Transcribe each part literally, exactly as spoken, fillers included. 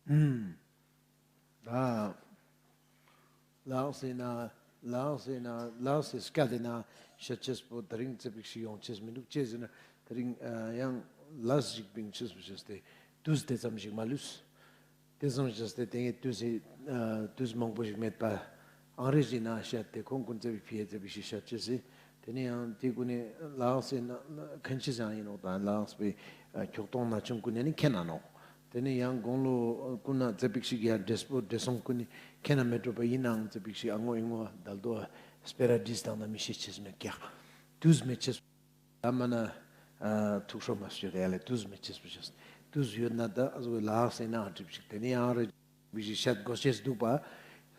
ཨུམ། ད་ལགས་སེ་ན་ལགས་སེ་ན་ལགས་སེ་སྐད་དེ་ན་ཤད་ཅེས་པོ་དེ་རིང་ཙེ་པིག་ཤིག་ཡོང་ཅེས་མི་འདུག་ཅི་ཟེར་ན་དེ་རིང་ཨ་ཡང་ལས་ཞིག་བིང་ཅེས་པོ་ཅེས་ཏེ་དུས་དེ་ཙམ་ཞིག་མ་ལུས། དེ་ཙམ་ཅེས་ཏེ་དེ་ངས་དུས་སི་ཨ་དུས་མང་པོ་ཞིག་མེད་པ། ཨང་རེ་ཇི་ན་ཤད་དེ་ཁོང་ཀུན་ཙེ་པིག་ཕི་ཡ་ཙེ་པིག་ཤིག་ཤད་ཅེས་སི། དེ་ནས་ཡང་དེ་ཀུན་ནས་ལགས་སེ་ན་ཁན་ཆི་ཟང་ཡིན་ནོག་དང་ལགས་པའི་ཁྱོག་ཐོང་ན་ཆུང་ཀུན་ནས་ནི་ཁེན་ན་ནོག་དེ་ནས་ཡང་དགུང་ལོ་ཀུན་ན་ཙེ་པིག་ཤིག་ཡང་འདྲེས་པོ་འདྲེས་སོང་ཀུན་ནི་ཁེན་ན་མེད་འགྲོ་པ་ཡིན་ནའང་ཙེ་པིག་ཤིག་ཨ་ངོ་ཨི་ངོ་དལ་དོ་སྤེ་ར་བྲིས་དང་ན་མི་ཤེས་ཅེས་མེད་ཀྱག་དུས་མེད་ཅེས། ད་མ་ན་ཨ་ཐུགས་ཤོ་མ་སྤྱོད་ཡ་ལེ་དུས་མེད་ཅེས་པོ་ཅེས། དུས་ཡོད་ན་ད་ཨ་ཟུག་ལགས་སེ་ན་འགྲིབ་ཅིག་དེ་ནས་ཡང་རེ་བི་ཞིག་ཤད་དགོས་ཤེས་འདུག་པ།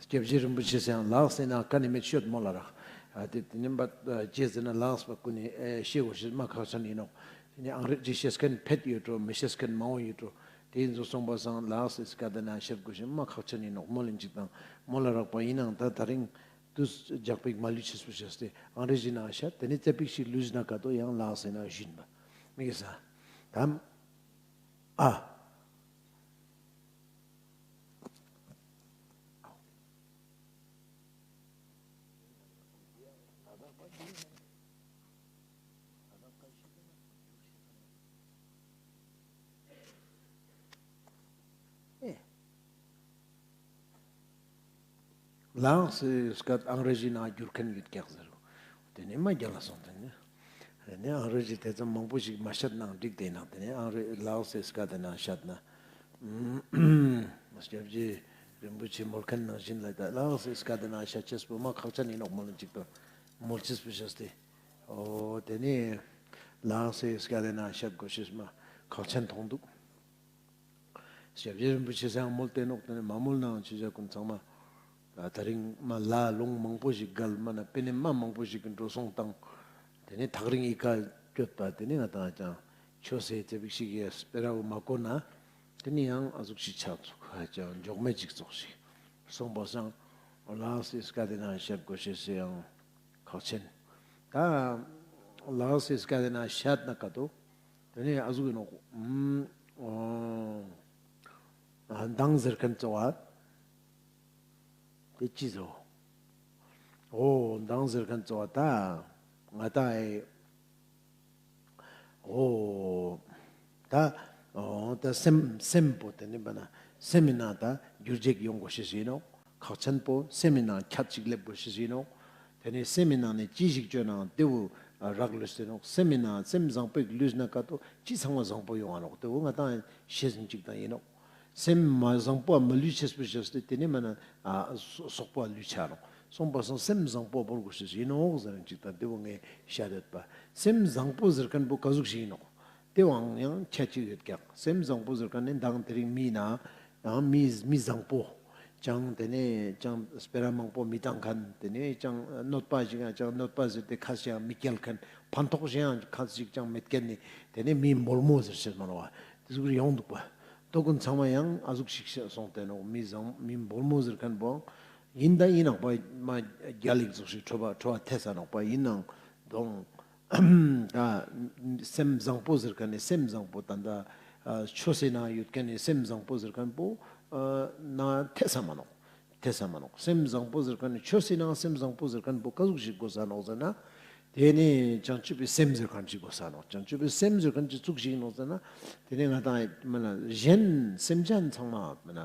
སྐྱབས་རྗེ་རིན་པོ་ཆེ་སེ་ཡང་ལགས་སེ་ན་ཀ་ནས་མེད་ཤོད་མོལ་ལ་རག་ཨ་དེ་དེ་ནས་འབད་ཅེས་ཟེར་ན་ལགས་པ་ཀུན་ནས་ཨེ་ཤེས་དགོས་ཤེས་མ་ཁག་ཆེན་ཡིན་ནོག་དེ་ནས་ཨང་རེ་ཇི་ཤེས་མཁན་ཕེད་ཡོད་འགྲོ་མི་ཤེས་མཁན་མང་བོ་ཡོད་འགྲོ། དེ་ཡིན་ཚུལ་སོང་པ་སང་ལགས་སེ་སྐད་དེ་ན་ཤད་དགོས་ཤེས་མ་ཁག་ཆེན་ཡིན་ནོག་མོལ་ལིན་ཅིག་དང་མོལ་ལ་རག་པ་ཡིན་ནའང་ད་དེ་རིང་དུས་རྒྱག་པིག་མ་ལུས་ཅེས་པོ་ཅེས་ཏེ་ཨང་རེ་ཇི་ན་ཤད་དེ་ནས་ཙེ་པིག་ཤིག་ལུས་ན་ཀ་ཏོ་ཡང་ལགས་སེ་ན་ཞུན་པ་མི་གི་ས་དམ་ཨ། ལགས་སེ་སྐད་ཨང་རེ་ཇི་ནང་བསྒྱུར་མཁན་ཡོད་ཀྱག་ཟེར། དེ་ནས་མ་རྒྱལ་ལ་སོང་དེ་ནས། དེ་ནས་ཨང་རེ་ཇི་དེ་ཙམ་མང་པོ་ཞིག་མ་བཤད་ནའང་འགྲིག་དེ་ནང་དེ་ནས་ཨང་རེ་ལགས་སེ་སྐད་དེ་ནང་བཤད་ན། སྐྱབས་རྗེ་རིན་པོ་ཆེ་མོལ་མཁན་ནང་བཞིན་ལ་ད་ལགས་སེ་སྐད་དེ་ནང་བཤད་ཅེས་པོ་མ་ཁག་ཅན་ཡིན་ནོག་མོལ་ལ་ཅིག་ཏུ་མོལ་ཅེས་པོ་བཤད་དེ། འོ་དེ་ནས་ལགས་སེ་སྐད་དེ་ནང་བཤད་དགོས་ཤེས་མ་ཁག་ཅན་མཐོང་འདུག་སྐྱབས་རྗེ་རིན་པོ་ཆེ་སེ་ཡང་མོལ་ཏེ་ནོག་དེ་ནས་མ་མོལ་ནའང་ཆོས་ཆ་ཀུན་ཚང་མ། ད་དེ་རིང་མ་ལ་ལུང་མང་པོ་ཞིག་བརྒལ་མ་ན་པེ་ནེ་མ་མང་པོ་ཞིག་གི་འགྲོ་སོང་བཏང་། དེ་ནས་ཐག་རིང་ཡི་ག་བསྐྱོད་པ་དེ་ནས་ང་དང་ཅང་ཆོས་སེ་ཙེ་པིག་ཤིག་གི་སྤེ་ར་བོ་མ་གོ་ན། དེ་ནས་ཡང་ཨ་ཟུག་ཞིག་ཆགས་ཚུགས་ཧ་ཅང་འཇོག་མེད་ཅིག་ཙོགས་ཤིག་སོང་པ་སང་། ལགས་སེ་སྐད་དེ་ནང་བཤད་དགོས་ཤེས་སེ་ཡང་ཁག་ཆེན། ད་ལགས་སེ་སྐད་དེ་ནང་བཤད་ན་ཀ་ཏོ། དེ་ནས་ཨ་ཟུག་ཡིན་ནོག་ཨུམ། ཨ་མདང་ཟེར་མཁན་གཙོ་བ། དེ་ཅི་ཟོ། འོ་མདང་ཟེར་མཁན་གཙོ་བ་ད། ང་ད་ཨེ། འོ། ད། འོ་ད་སེམས་སེམས་པོ་དེ་ནི་བ་ན་སེམས་མི་ནང་ད་འགྱུར་བྱེད་ཡོང་དགོས་ཤེས་ཡིན་ནོག་ཁག་ཆེན་པོ་སེམས་མི་ནང་ཁྱད་ཅིག་སླེབས་དགོས་ཤེས་ཡིན་ནོག་དེ་ནས་སེམས་མི་ནང་ནས་ཅི་ཞིག་བཅོས་ནའང་དེ་བོ་རག་ལུས་ཏེ་ནོག་སེམས་མི་ནང་སེམས་བཟང་པོ་ཞིག་ལུས་ན་ཀ་ཏོ་ཅི་ཚང་མ་བཟང་པོ་ཡོང་ང་ནོག་དེ་བོ་ང་དང་ཤེས་ཟིན་ཅིག་དང་ཡིན་ནོག་སེམས་མ་བཟང་པོ་མ་ལུས་ཅེས་པོ་ཞེས་ཏེ་དེ་ནས་མ་ན་ཨ་སོ་སོག་པོ་ལུས་ཆ་ནོག་སོང་པ་སང་སེམས་བཟང་པོ་བོར་དགོས་ཤེས་ཡིན་ནོག་ཟེར་ཅིག་དང་དེ་བོ་ངས་བཤད་ཡོད་པ། སེམས་བཟང་པོ་ཟེར་མཁན་པོ་ཀ་ཟུག་ཞིག་ཡིན་ནོག་དེ་བོའང་ཡང་ཁྱད་ཅིག་ཡོད་ཀྱག་སེམས་བཟང་པོ་ཟེར་མཁན་ནི་མདང་དེ་རིང་མི་ན་ཡང་མི་མི་བཟང་པོ། ཅང་དེ་ནས་ཅང་སྤེ་ར་མང་པོ་མི་བཏང་མཁན། དེ་ནས་ཅང་གནོད་པ་ཞིག་ཡང་ཅང་གནོད་པ་ཟེར་ཏེ་ཁ་ཞིག་ཡང་མི་སྐྱེལ་མཁན། ཕན་ཐོགས་ཞིག་ཡང་ཁ་ཞིག་ཅང་མེད་མཁན་ནི་དེ་ནས་མི་འབོལ་མོ་ཟེར་ཤེས་མ་ནོག་པ། དེ་ཟུག་ཡོང་འདུག་པ། དོ་ཀུན་ཚང་མ་ཡང་ཨ་ཟུག་ཞིག་སོང་སྟེ་ནོག་མི་བཟང་མི་འབོལ་མོ་ཟེར་མཁན་པོ་ཡིན་ད་ཡིན་ནོག་པ། མ་རྒྱལ་ལེགས་ཟུག་ཞིག་ཁྲོ་བ་ཁྲོ་བ་ཐེ་ས་ནོག་པ། ཡིན་ནའང་དོང་ད་སེམས་བཟང་པོ་ཟེར་མཁན་ནི་སེམས་བཟང་པོ་ད་ད་ཆོས་སེ་ན་ཡོད་མཁན་ནི་སེམས་བཟང་པོ་ཟེར་མཁན་པོ་ན་ཐེ་ས་མ་ནོག་ཐེ་ས་མ་ནོག་སེམས་བཟང་པོ་ཟེར་མཁན་ནི་ཆོས་སེ་ན་སེམས་བཟང་པོ་ཟེར་མཁན་པོ་ཀ་ཟུག་ཞིག་དགོས་ས་ནོག་ཟེར་ན། དེ་ནས་བྱང་ཆུབ་པའི་སེམས་ཟེར་མཁན་ཅིག་དགོས་ས་ནོག་བྱང་ཆུབ་པའི་སེམས་ཟེར་མཁན་ཅིག་ཙུག་ཞིག་ནོག་ཟེར་ན། དེ་ནས་ང་དང་མ་ན་གཞན་སེམས་ཅན་ཚང་མ་མ་ན་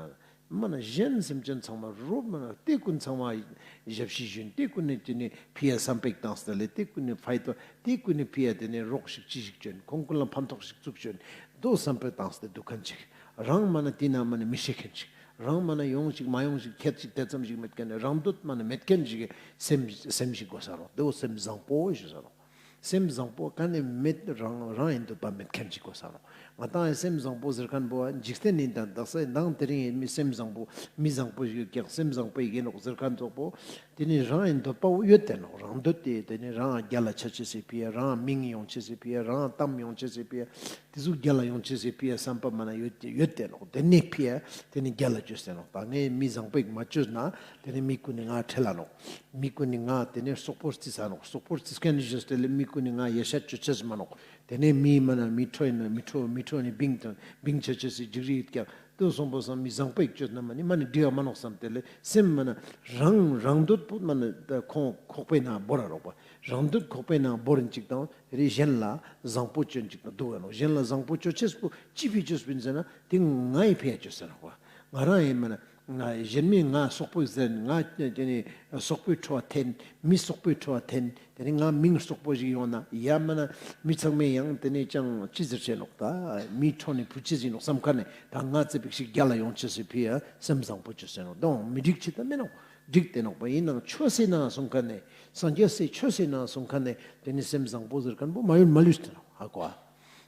མ་ན་གཞན་སེམས་ཅན་ཚང་མ་རོ་མ་ན་དེ་ཀུན་ཚང་མ་ཞབས་ཕྱི་ཞུན། དེ་ཀུན་ནས་དེ་ནས་ཕི་ཡ་བསམ་པ་ཞིག་བཏང་སྟེ་ལེ། དེ་ཀུན་ནས་ཕ་ཡི་དོ་དེ་ཀུན་ནས་ཕི་ཡ་དེ་ནས་རོགས་ཤིག་ཅི་ཞིག་བཅོན། ཁོང་ཀུན་ལ་ཕན་ཐོགས་ཤིག་ཙུག་བཅོན། དོ་བསམ་པ་བཏང་སྟེ་འདུག་མཁན་ཅིག་རང་མ་ན་དེ་ན་མ་ན་མི་ཤེས་མཁན་ཅིག་རང་མ་ན་ཡོང་ཞིག་མ་ཡོང་ཞིག་ཁྱད་ཅིག་དེ་ཙམ་ཞིག་མེད་མཁན་ནི་རང་འདོད་མ་ན་མེད་མཁན་ཞིག་གི་སེམས་སེམས་ཤིག་དགོས་ས་ནོག་དེ་བོ་སེམས་བཟང་པོ་ཞུ་ས་ནོག་སེམས་བཟང་པོ་ག་ནས་མེད། རང་རང་ཡིན་འདོད་པ་མེད་མཁན་ཅིག་དགོས་ས་ནོག་ང་དང་ཡང་སེམས་བཟང་པོ་ཟེར་མཁན་པོ་འཇིག་རྟེན་ནི་དང་དག་ས་མདང་དེ་རིང་ཡིན་མི་སེམས་བཟང་པོ་མི་བཟང་པོ་ཞིག་ཡོད་ཀྱག་སེམས་བཟང་པོ་ཡིན་ནོག་ཟེར་མཁན་ཙོགས་པོ། དེ་ནི་རང་ཡིན་འདོད་པ་བོ་ཡོད་དེ་ནོག་རང་འདོད་དེ་དེ་ནི་རང་རྒྱལ་ལ་ཆ་ཅེས་སི་ཕི་ཡ། རང་མིང་ཡོང་ཅེས་སི་ཕི་ཡ། རང་གཏམ་ཡོང་ཅེས་སི་ཕི་ཡ། དེ་ཟུག་རྒྱལ་ལ་ཡོང་ཅེས་སི་ཕི་ཡ་བསམ་པ་མ་ན་ཡོད་ཡོད་དེ་ནོག་དེ་ནི་ཕི་ཡ་དེ་ནི་རྒྱལ་ལ་བཅོས་ཏེ་ནོག་ད་ངས་མི་བཟང་པོ་ཞིག་མ་བཅོས་ན་དེ་ནི་མི་ཀུན་ནི་ང་ཁྲེལ་ལ་ནོག་མི་ཀུན་ནི་ང་དེ་ནི་སོག་པོ་རྩི་ས་ནོག་སོག་པོ་རྩི་མཁན་ནི་བཅོས་ཏེ་ལེ་མི་ཀུན་ནི་ང་ཡ་ཤ་བཅོ་ཅེས་མ་ནོག་དེ་ནི་མི་མ་ན་མི་ཁྲོ་ཡིན་ན་མི་ཁྲོ་མི་ཁྲོ་ནི་བིང་དང་བིང་ཆ་ཅེས་སི་འཇིགས་རི་ཡོད་ཀྱག་དུ་སོང་པོ་སང་མི་བཟང་པོ་ཞིག་ཅོས་ན་མ་ནི་མ་ནི་འགྲིག་ག་མ་ནོག་བསམ། དེ་ལས་སེམས་མ་ན་རང་རང་འདོད་པོ་མ་ན་ད་ཁོང་ཁོག་པའི་ནང་བོར་ར་རོགས་པ། རང་འདོད་ཁོག་པའི་ནང་བོར་རིན་ཅིག་དང་རེ་གཞན་ལ་བཟང་པོ་ཅོ་ཅིག་དང་འདུག་ག་ནོག། གཞན་ལ་བཟང་པོ་ཅོ་ཅེས་པོ་ཅི་ཕི་ཅོས་པིན་ཟེར་ན་དེ་ངའི་ཕི་ཡ་ཅོས་ཟེར་རོགས་པ། ང་རང་ཡིན་མ་ན་ང་གཞན་མི་ང་སོག་པོ་ཟེར་ང་དེ་ནི་སོག་པོའི་ཁྲོ་བ་འཐེན། མི་སོག་པོའི་ཁྲོ་བ་འཐེན། དེ་ནི་ང་མིང་སོག་པོ་ཞིག་ཡོང་ན་ཡ་མ་ན་མི་ཚང་མས་ཡང་དེ་ནི་ཅང་ཅི་ཟེར་ཆེ་ནོག། ད་མིའི་ཁྲོད་ནས་བུ་ཅི་ཟིན་ནོག་བསམ་ཁ་ནས་ད་ང་ཙེ་པིག་ཞིག་རྒྱ་ལ་ཡོང་ཅེས་སི་ཕི་ཡ་སེམས་བཟང་པོ་ཅོས་ཟེར་ནོག། དོང་མི་འགྲིག་ཅི་ད་མེད་ནོག། འགྲིག་དེ་ནོག་པ། ཡིན་ནང་ཆོས་སི་ནང་སོང་ཁ་ནས་སངས་རྒྱས་སི་ཆོས་སི་ནང་སོང་ཁ་ནས་དེ་ནི་སེམས་བཟང་པོ་ཟེར་མཁན་པོ་མ་ཡུལ་མ་ལུས་ཏེ་ནོག། ཧ་གོ་ཨ།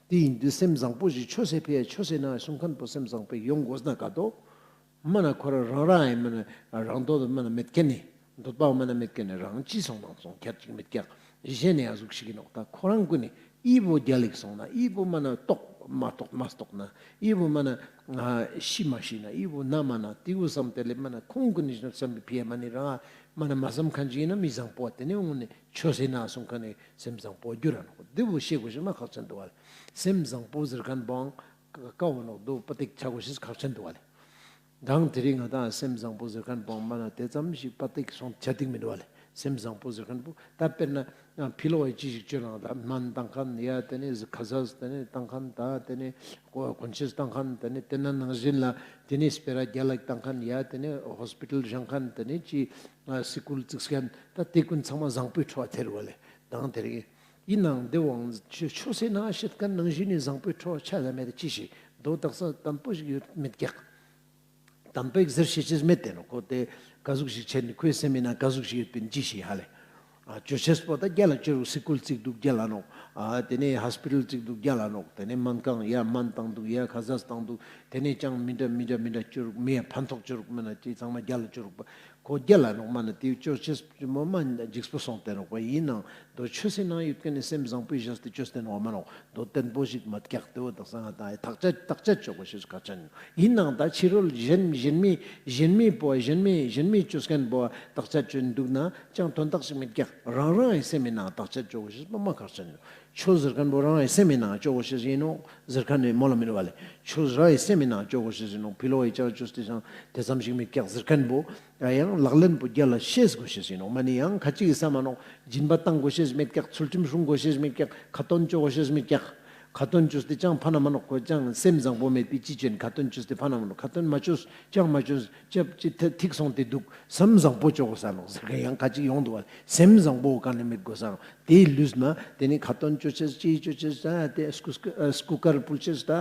དེ་ཡིན་དུས་སེམས་བཟང་པོ་ཞིག་ཆོས་སི་ཕི་ཡ་ཆོས་སི་ནང་སོང་མཁན་པོ་སེམས་བཟང་པོ་ཡོང་དགོས་ན་ག་དོ། མ་ན་ཁོ་རང་རང་རང་ཡིན་མ་ན་རང་འདོད་མ་ན་མེད་མཁན་ནི། འདོད་པ་མ་ན་མེད་མཁན་ནི་རང་ཅི་སོང་དང་སོང་ཁྱད་ཅིག་མེད་ཀྱག། གཞན་ནི་ཨ་ཟུག་ཞིག་ཡིན་ནོག། ད་ཁོ་རང་ཀུན་ནི་ཨི་བོ་རྒྱ་ལིག་སོང་ན་ཨི་བོ་མ་ན་ལྟོགས་མ་ལྟོགས་མ་ལྟོགས་ན་ཨི་བོ་མ་ན་ཤི་མ་ཤི་ན་ཨི་བོ་ན་མ་ན་དེ་བོ་བསམ་དེ་ལས་མ་ན་ཁོང་ཀུན་ནི་བསམ་པའི་ཕི་ཡ་མ་ནི་རང་མ་ན་མ་བསམ་མཁན་ཅིག་ཡིན་ན་མི་བཟང་པོ་དེ་ནི་འོང་ནི་ཆོས་སི་ནང་སོང་མཁན་ནི་སེམས་བཟང་པོ་འགྱུར་ར་ནོག། དེ་བོ་ཤེས་དགོས་ཤེས་མ་ཁག་ཆེན་འདུག་བ་ལེ། སེམས་བཟང་པོ་ཟེར་མཁན་བོའང་ཀ་བོ་ནོག་དོ་པ་ཏིག་ཆ་དགོས་ཤེས་ཁག་ཆེན་འདུག་བ་ལེ། དང་དེ་རིང་ང་དང་སེམས་བཟང་པོ་ཟེར་མཁན་བོའང་མ་ན་དེ་ཙམ་ཞིག་པ་ཏིག་སོང་ཆ་ཏིག་མི་འདུག་བ་ལེ། སེམས་བཟང་པོ་ཟེར་མཁན་བོ་ད་དཔེར་ན་ཕི་ལོག་ཡ་ཅི་ཞིག་ཅོ་ན་ད་སྨན་བཏང་མཁན་ཡ་དེ་ནི་ཁ་ཟས་དེ་ནི་བཏང་མཁན་ད་དེ་ནི་གོན་ཆས་བཏང་མཁན་དེ་ནི་དེ་ན་ནང་བཞིན་ལ་དེ་ནི་སྤེ་ར་རྒྱ་ལག་བཏང་མཁན་ཡ་དེ་ནི་ཧོས་པི་ཊལ་བཞེངས་མཁན་དེ་ནི་ཅི་སི་ཀུལ་བཙུགས་མཁན་ད་དེ་ཀུན་ཚང་མ་བཟང་པོའི་ཁྲོད་ཐེར་བ་ལེ། དང་དེ་རིང་ཡིན་ནང་དེ་བོའང་ཆོས་སི་ནང་བཤད་མཁན་ནང་བཞིན་ནི་བཟང་པོའི་ཁྲོད་ཆ་ལ་མེད་དེ་ཅི་ཞིག་དོ་དག་ས་དམ་པོ་ཞིག་ཡོད་མེད་ཀྱག། དམ་པའི་ཟེར་ཤེས་ཅེས་མེད་དེ་ནོག། ཁོ་དེ་ག་ཟུག་ཞིག་བྱས་ནི་ཁོའི་སེམས་མི་ནང་ག་ཟུག་ཞིག་ཡོད་པིན་ཅི་ཞིག་ཧ་ལེ། ཨ་ཅོ་ཆས་པོ་ད་རྒྱ་ལ་ཅོ་རུག། སི་ཀུལ་བཙུགས་འདུག་རྒྱ་ལ་ནོག། ཨ་དེ་ནས་ཧོས་པི་ཊལ་བཙུགས་འདུག་རྒྱ་ལ་ནོག། དེ་ནས་སྨན་ཁང་ཡ་སྨན་བཏང་འདུག་ཡ་ཁ་ཟས་བཏང་འདུག། དེ་ནས་ཅང་མི་འདྲ་མི་འདྲ་མི་འདྲ་ཅོ་རུག། མི་ཡ་ཕན་ཐོགས་ཅོ་རུག་མི་ན་ཅི་ཚང་མ་རྒྱ་ལ་ཅོ་རུག་པ། ཁོ་རྒྱ་ལ་ནོག་མ་ན་དེ་ཅོ་ཆས་མོ་མ་འཇིགས་པོ་སོང་སྟེ་ནོག་པ། ཡིན་ནང་དོ་ཆོས་སི་ནང་ཡོད་མཁན་ནི་སེམས་བཟང་པོའི་ཞག་སྟེ་ཅོས་ཏེ་ནོག་མ་ནོག། དོ་བརྟན་པོ་ཞིག་མ་ཀྱག་དེ་བོ་དག་ས་ང་དང་ཐག་ཆད་ཐག་ཆད་ཅོ་དགོས་ཤེས་ཁག་ཆེན་ཡིན། ཡིན་ནང་ད་ཕྱི་རོལ་གཞན་གཞན་མི་གཞན་མི་པོ་གཞན་མི་གཞན་མི་ཅོ་མཁན་པོ་ཐག་ཆད་ཅོ་འདུག་ན་ཅང་དོན་དག་ཞིག་མི་ཀྱག། རང་རང་ཡི་སེམས་མི་ནང་ཐག་ཆད་ཅོ་དགོས་ཤེས་མ་མ་ཁག་ཆེན་ཡོད། ཆོས་ཟེར་མཁན་པོ་རང་ཡི་སེམས་མི་ནང་ཅོ་དགོས་ཤེས་ཡིན་ནོག་ཟེར་མཁན་ནི་མོལ་ལ་མི་རུ་བ་ལེ། ཆོས་རང་ཡི་སེམས་མི་ནང་ཅོ་དགོས་ཤེས་ཡིན་ནོག། ཕི་ལོག་ཡི་ཅང་ཅོས་ཏེ་ཅང་དེ་ཙམ་ཞིག་མི་ཀྱག་ཟེར་མཁན་པོ། ཡང་ལག་ལེན་པོ་རྒྱ་ལ་ཤེས་དགོས་ཤེས་ཡིན་ནོག། མ་ནི་ཡང་ཁ་ཅིག་གི་ས་མ་ནོག། སྦྱིན་པ་བཏང་དགོས་ཤེས་མེད་ཀྱག། ཚུལ་ཁྲིམས་སྲུང་དགོས་ཤེས་མེད་ཀྱག། ཁ་ཏོན་ཅོ་དགོས་ཤེས་མེད་ཀྱག། ཁ་ཏོན་ཅོས་ཏེ་ཅང་ཕན་ན་མ་ནོག། ཁོ་ཅང་སེམས་བཟང་པོ་མེད་པའི་ཅི་ཅོ་ཨིན། ཁ་ཏོན་ཅོས་ཏེ་ཕན་ན་མ་ནོག། ཁ་ཏོན་མ་ཅོས་ཅང་མ་ཅོས་ཅབ་ཅི་ཐིག་སོང་སྟེ་འདུག། སེམས་བཟང་པོ་ཅོ་དགོས་ས་ནོག་ཟེར་མཁན་ཡང་ཁ་ཅིག་ཡོང་འདུག་བ། སེམས་བཟང་པོ་ག་ནས་མེད་དགོས་ས་ནོག། དེའི་ལུས་ན་དེ་ནི་ཁ་ཏོན་ཅོ་ཅེས་ཅི་ཅོ་ཅེས་ད་དེ་སྐུ་སྐུ་སྐུ་མཁར་ཕུལ་ཅེས་ད་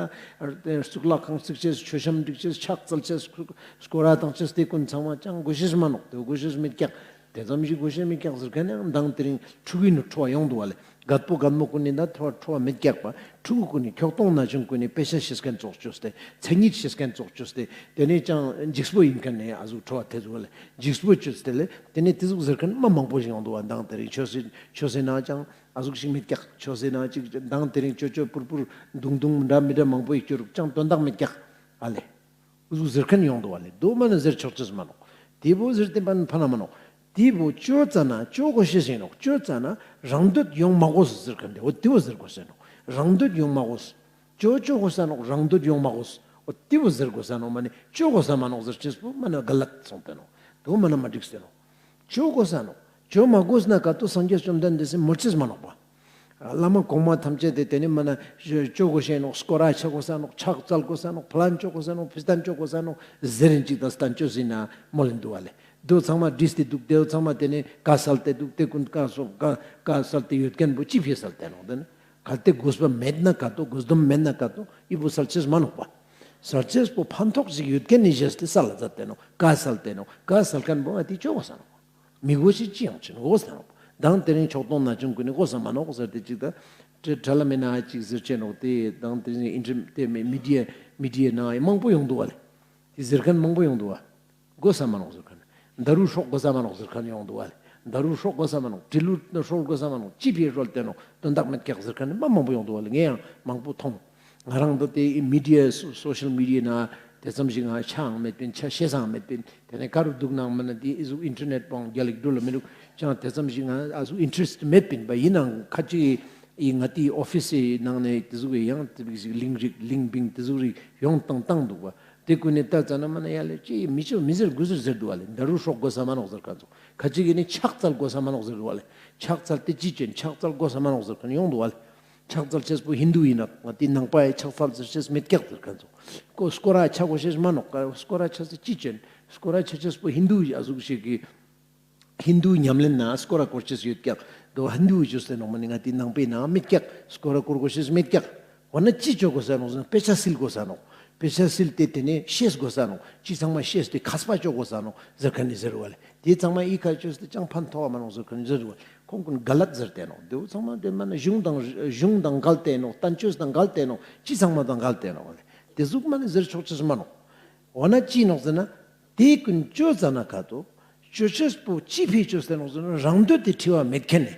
དེ་གཙུག་ལག་ཁང་བརྩིགས་ཅེས་མཆོད་བཤམས་སྒྲིག་ཅེས་ཕྱག་འཚལ་ཅེས་སྐོར་ར་བཏང་ཅེས་དེ་ཀུན་ཚང་མ་ཅང་དགོས་ཤེས་མ་ནོག། དེ་དགོས་ཤེས་མེད་ཀྱག། དེ་ཙམ་ཞིག་དགོས་ཤེས་མེད་ཀྱག་ཟེར་མཁན་ཡང་མདང་དེ་རིང་ཕྲུ་གུའི་ནུ་ཁྲོ་བ་ཡོང་འདུག་བ་ལེ། རྒད་པོ་རྒད་མོ་ཀུན་ནི་ད་ཁྲོ་བ་ཁྲོ་བ་མེད་ཀྱག་པ། ཕྲུ་གུ་ཀུན་ནི་ཁྱོག་གཏོང་ན་ཆུང་ཀུན་ནི་དཔེ་ཆ་ཤེས་མཁན་ཙོགས་ཅོས་ཏེ་མཚན་ཉིད་ཤེས་མཁན་ཙོགས་ཅོས་ཏེ་དེ་ནས་ཅང་འཇིགས་པོ་ཡིན་མཁན་ནི་ཨ་ཟུག་ཁྲོ་བ་ཐེ་ཟུག་བ་ལེ། འཇིགས་པོ་ཅོས་ཏེ་ལེ། དེ་ནས་དེ་ཟུག་ཟེར་མཁན་མ་མང་པོ་ཞིག་ཡོང་འདུག་བ། མདང་དེ་རིང་ཆོས་སེ་ཆོས་སེ་ན་ཅང་ཨ་ཟུག་ཞིག་མེད་ཀྱག། ཆོས་སེ་ན་ཅིག་མདང་དེ་རིང་ཅོ་ཅོ་པུར་པུར་དུང་དུང་འདྲ་མི་འདྲ་མང་པོ་ཡིག་ཅོ་རུག། ཅང་དོན་དག་མེད་ཀྱག་ཨ་ལེ། འུ་ཟུག་ཟེར་མཁན་ཡོང་འདུག་བ་ལེ། དོ་མ་ན་ཟེར་ཆོག་ཅེས་མ་ནོག། དེ་བོ་ཟེར་ཏེ་ཕན་ཕན་ན་མ་ནོག། དེ་བོ་ཅོ་ཙ་ན་ཅོ་དགོས་ཤེས་ཡིན་ནོག། ཅོ་ཙ་ན་རང་འདོད་ཡོང་མ་དགོས་ཟེར་མཁན་དེ་འོ་དེ་བོ་ཟེར་དགོས་ཤེས་ནོག། རང་འདོད་ཡོང་མ་དགོས། ཅོ་ཅོ་དགོས་ས་ནོག། རང་འདོད་ཡོང་མ་དགོས། འོ་དེ་བོ་ཟེར་དགོས་ས་ནོག། མ་ནི་ཅོ་དགོས་ས་མ་ནོག་ཟེར་ཅེས་པོ་མ་ན་ག་ལད་སོང་སྟེ་ནོག། དོ་མ་ན་མ་འགྲིག་སྟེ་ནོག། ཅོ་དགོས་ས་ནོག། ཅོ་མ་དགོས་ན་ག་ཏོ་སངས་རྒྱས་བཅོམ་ལྡན་འདས་སི་མོལ་ཅེས་མ་ནོག་པ། བླ་མ་གོང་མ་ཐམས་ཅད་དེ་དེ་ནི་མ་ན་ཅོ་དགོས་ཤེས་ནོག། སྐོར་ར་ཆ་དགོས་ས་ནོག། ཕྱག་འཚལ་དགོས་ས་ནོག། ཕ་ལན་ཅོ་དགོས་ས་ནོག། ཕི་སྟན་ཅོ་དགོས་ས་ནོག་ཟེར་རིན་ཅིག་དང་སྟན་ཅོ་ཟིན་ན་མོལ་ལིན་འདུག་བ་ལེ། དོ་ཚང་མ་བྲིས་ཏེ་འདུག། དེ་བོ་ཚང་མ་དེ་ནི་ཀ་སལ་ཏེ་འདུག། དེ་ཀུན་ཀ་སོང་ཀ་ཀ་སལ་ཏེ་ཡོད་མཁན་པོ་ཅི་ཕི་སལ་ཏེ་ནོག། དེ་ནི་གལ་ཏེ་དགོས་པ་མེད་ན་ག་ཏོ་དགོས་དོན་མེད་ན་ག་ཏོ་ཨི་བོ་སལ་ཅེས་མ་ནོག་པ། སལ་ཅེས་པོ་ཕན་ཐོགས་ཤིག་ཡོད་མཁན་ནི་བཞེས་ཏེ་སལ་ལ་མཛད་དེ་ནོག། ཀ་སལ་ཏེ་ནོག། ཀ་སལ་མཁན་པོ་ཨ་དེ་ཅོ་དགོས་ས་ནོག། མི་དགོས་ཤེས་ཅི་ཡང་ཅི་ནོག་དགོས་ས་ནོག། མདང་དེ་རིང་ཆོག་ཏོང་ན་ཆུང་ཀུན་ནི་དགོས་ས་མ་ནོག་ཟེར་ཏེ་ཅིག་ད་ཁྲ་ལ་མེ་ན་ཅིག་ཟེར་ཅེས་ནོག། དེ་མདང་དེ་རིང་ཨིན་ཊར་དེ་མི་མི་ཌི་ཡ་མི་ཌི་ཡ་ནང་མང་པོ་ཡོང་འདུག་བ་ལེ། དེ་ཟེར་མཁན་མང་པོ་ཡོང་འདུག་བ། དགོས་ས་མ་ནོག་ཟེར་མཁན། ད་རུང་སྲོག་དགོས་ས་མ་ནོག་ཟེར་མཁན་ཡོང་འདུག་བ་ལེ། ད་རུང་སྲོག་དགོས་ས་མ་ནོག། དྲིལ་བུ་སྲོག་དགོས་ས་མ་ནོག། ཅི་ཕི་སྲོལ་ཏེ་ནོག། དོན་དག་མེད་ཀྱག་ཟེར་མཁན་མ་མང་པོ་ཡོང་འདུག་བ་ལེ། ངས་ཡང་མང་པོ་མཐོང་། ང་རང་ད་དེ་མི་ཌི་ཡ་སོ་སོ་ཤལ་མི་ཌི་ཡ་ན་དེ་ཙམ་ཞིག་ང་ཆའང་མེད་པིན། ཆ་ཤེས་སའང་མེད་པིན། དེ་ནས་ག་རུ་འདུག་ནང་མ་ན་དེ་ཨི་ཟུག་ཨིན་ཊར་ནེཊ་པོའང་རྒྱ་ལིག་འགྲུལ་ལ་མི་འདུག། ཅང་དེ་ཙམ་ཞིག་ང་ཨ་ཟུག་ཨིན་ཊརེསྚ་མེད་པིན་པ། ཡིན་ནའང་ཁ་ཅིག་ཨི་ང་དེའི་ཨོ་ཕིས་སི་ནང་ནས་དེ་ཟུག་ཡང་དེ་ཟུག་ལིང་རིག་ལིང་བིང་དེ་ཟུག་རིག་ཡོང་བཏང་བཏང་འདུག་པ། དེ་ཀུན་ནི་ལྟ་ཙ་ན་མ་ན་ཡ་ལེ་ཅི་མི་ཅོ་མི་ཟེར་དགུ་ཟེར་ཟེར་འདུག་བ་ལེ། ད་རུ་སྲོག་དགོས་ས་མ་ནོག་ཟེར་མཁན་ཚོ། ཁ་ཅིག་གི་ནི་ཕྱག་འཚལ་དགོས་ས་མ་ནོག་ཟེར་འདུག་བ་ལེ། ཕྱག་འཚལ་དེ་ཅི་ཅོ་ཨིན། ཕྱག་འཚལ་དགོས་ས་མ་ནོག་ཟེར་མཁན་ཡོང་འདུག་བ་ལེ། ཕྱག་འཚལ་ཅེས་པོ་ཧིན་དུ་ཨིན་ན་ང་དེ་ནང་པ་ཡི་ཕྱག་འཚལ་ཟེར་ཅེས་མེད་ཀྱག་ཟེར་མཁན་ཚོ། ཀོ་སྐོར་ར་ཆ་དགོས་ཤེས་མ་ནོག་སྐོར་ར་ཆ་ཟེར་ཅི་ཅོ་ཨིན། སྐོར་ར་ཆ་ཅེས་པོ་ཧིན་དུ་ཨ་ཟུག་ཞིག་གི་ཧིན་དུ་ཉམས་ལེན་ན་སྐོར་ར་སྐོར་ཅེས་ཡོད་ཀྱག་དོ་ཧིན་དུ་ཅོས་ཏེ་ནོག་མ་ནི་ང་དེ་ནང་པའི་ནང་མེད་ཀྱག་སྐོར་ར་སྐོར་དགོས་ཤེས་མེད་ཀྱག་འོ་ན་ཅི་ཅོ་དགོས་ས་ནོག་ཟེར་ན་དཔེ་ཆ་སིལ་དགོས་ས་ནོག་དཔེ་ཆ་སིལ་ཏེ་དེ་ནས་ཤེས་དགོས་ས་ནོག་ཅི་ཚང་མ་ཤེས་ཏེ་མཁས་པ་ཅོ་དགོས་ས་ནོག་ཟེར་མཁན་ནི་ཟེར་བ་ལེ། དེ་ཚང་མ་ཨི་ཁ་ཅོས་ཏེ་ཅང་ཕན་ཐོགས་མ་ནོག་ཟེར་མཁན་ནི་ཟེར་བ་ལེ། ཁོང་ཀུན་ག་ལད་ཟེར་ཏེ་ནོག་དེ་བོ་ཚང་མ་དེ་མ་ན་གཞུང་དང་གཞུང་དང་འགལ་ཏེ་ནོག་བསྟན་བཅོས་དང་འགལ་ཏེ་ནོག་ཅི་ཚང་མ་དང་འགལ་ཏེ་ནོག་བ་ལེ། དེ་ཟུག་མ་ནི་ཟེར་ཆོག་ཅེས་མ་ནོག་འོ་ན་ཅི་ནོག་ཟེར་ན། དེ་ཀུན་ཅོ་ཙ་ན་ཁ་ཏོ། ཅོ་ཅེས་པོ་ཅི་ཕི་ཅོས་ཏེ་ནོག་ཟེར་ན་རང་འདོད་དེ་ཁྲི་བ་མེད་མཁན་ནི།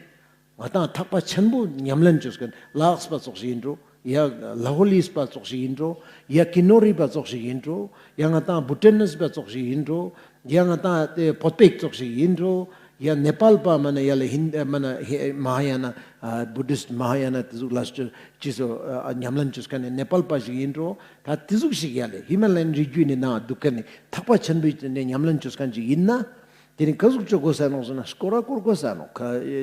ང་དང་ཐག་པ་ཆེན་པོ་ཉམས་ལེན་ཅོས་མཁན་ལ་དྭགས་པ་ཙོགས་ཤིག་ཡིན་འགྲོ། ཡ་ལ་ཧོ་ལིས་པ་ཙོགས་ཤིག་ཡིན་འགྲོ། ཡ་ཀི་ནོ་རི་པ་ཙོགས་ཤིག་ཡིན་འགྲོ། ཡ་ང་དང་བུ་ཏན་ནིས་པ་ཙོགས་ཤིག་ཡིན་འགྲོ། ཡ་ང་དང་དེ་བོད་པ་ཙོགས་ཤིག་ཡིན་འགྲོ། ཡ་ནེ་པཱལ་པ་མ་ན་ཡ་ལ་ཧིན་མ་ན་ཧེ་མ་ཧ་ཡ་ན་བུ་དིསྟ་མ་ཧ་ཡ་ན་དེ་ཟུག་ལ་ཅི་ཅི་སོ་ཉམས་ལེན་ཅོས་མཁན་ནི་ནེ་པཱལ་པ་ཞིག་ཡིན་འགྲོ། ད་དེ་ཟུག་ཞིག་ཡ་ལེ་ཧི་མ་ལ་ཡན་རི་རྒྱུད་ནི་ནང་འདུག་མཁན་ནི་ཐག་པ་ཆེན་པོའི་ནས་ཉམས་ལེན་ཅོས་མཁན་ཞིག་ཡིན་ན། དེ་ནི་ག་ཟུག་ཅོ་དགོས་ས་ནོག་ཟེར་ན་སྐོར་ར་སྐོར་དགོས་ས་ནོག་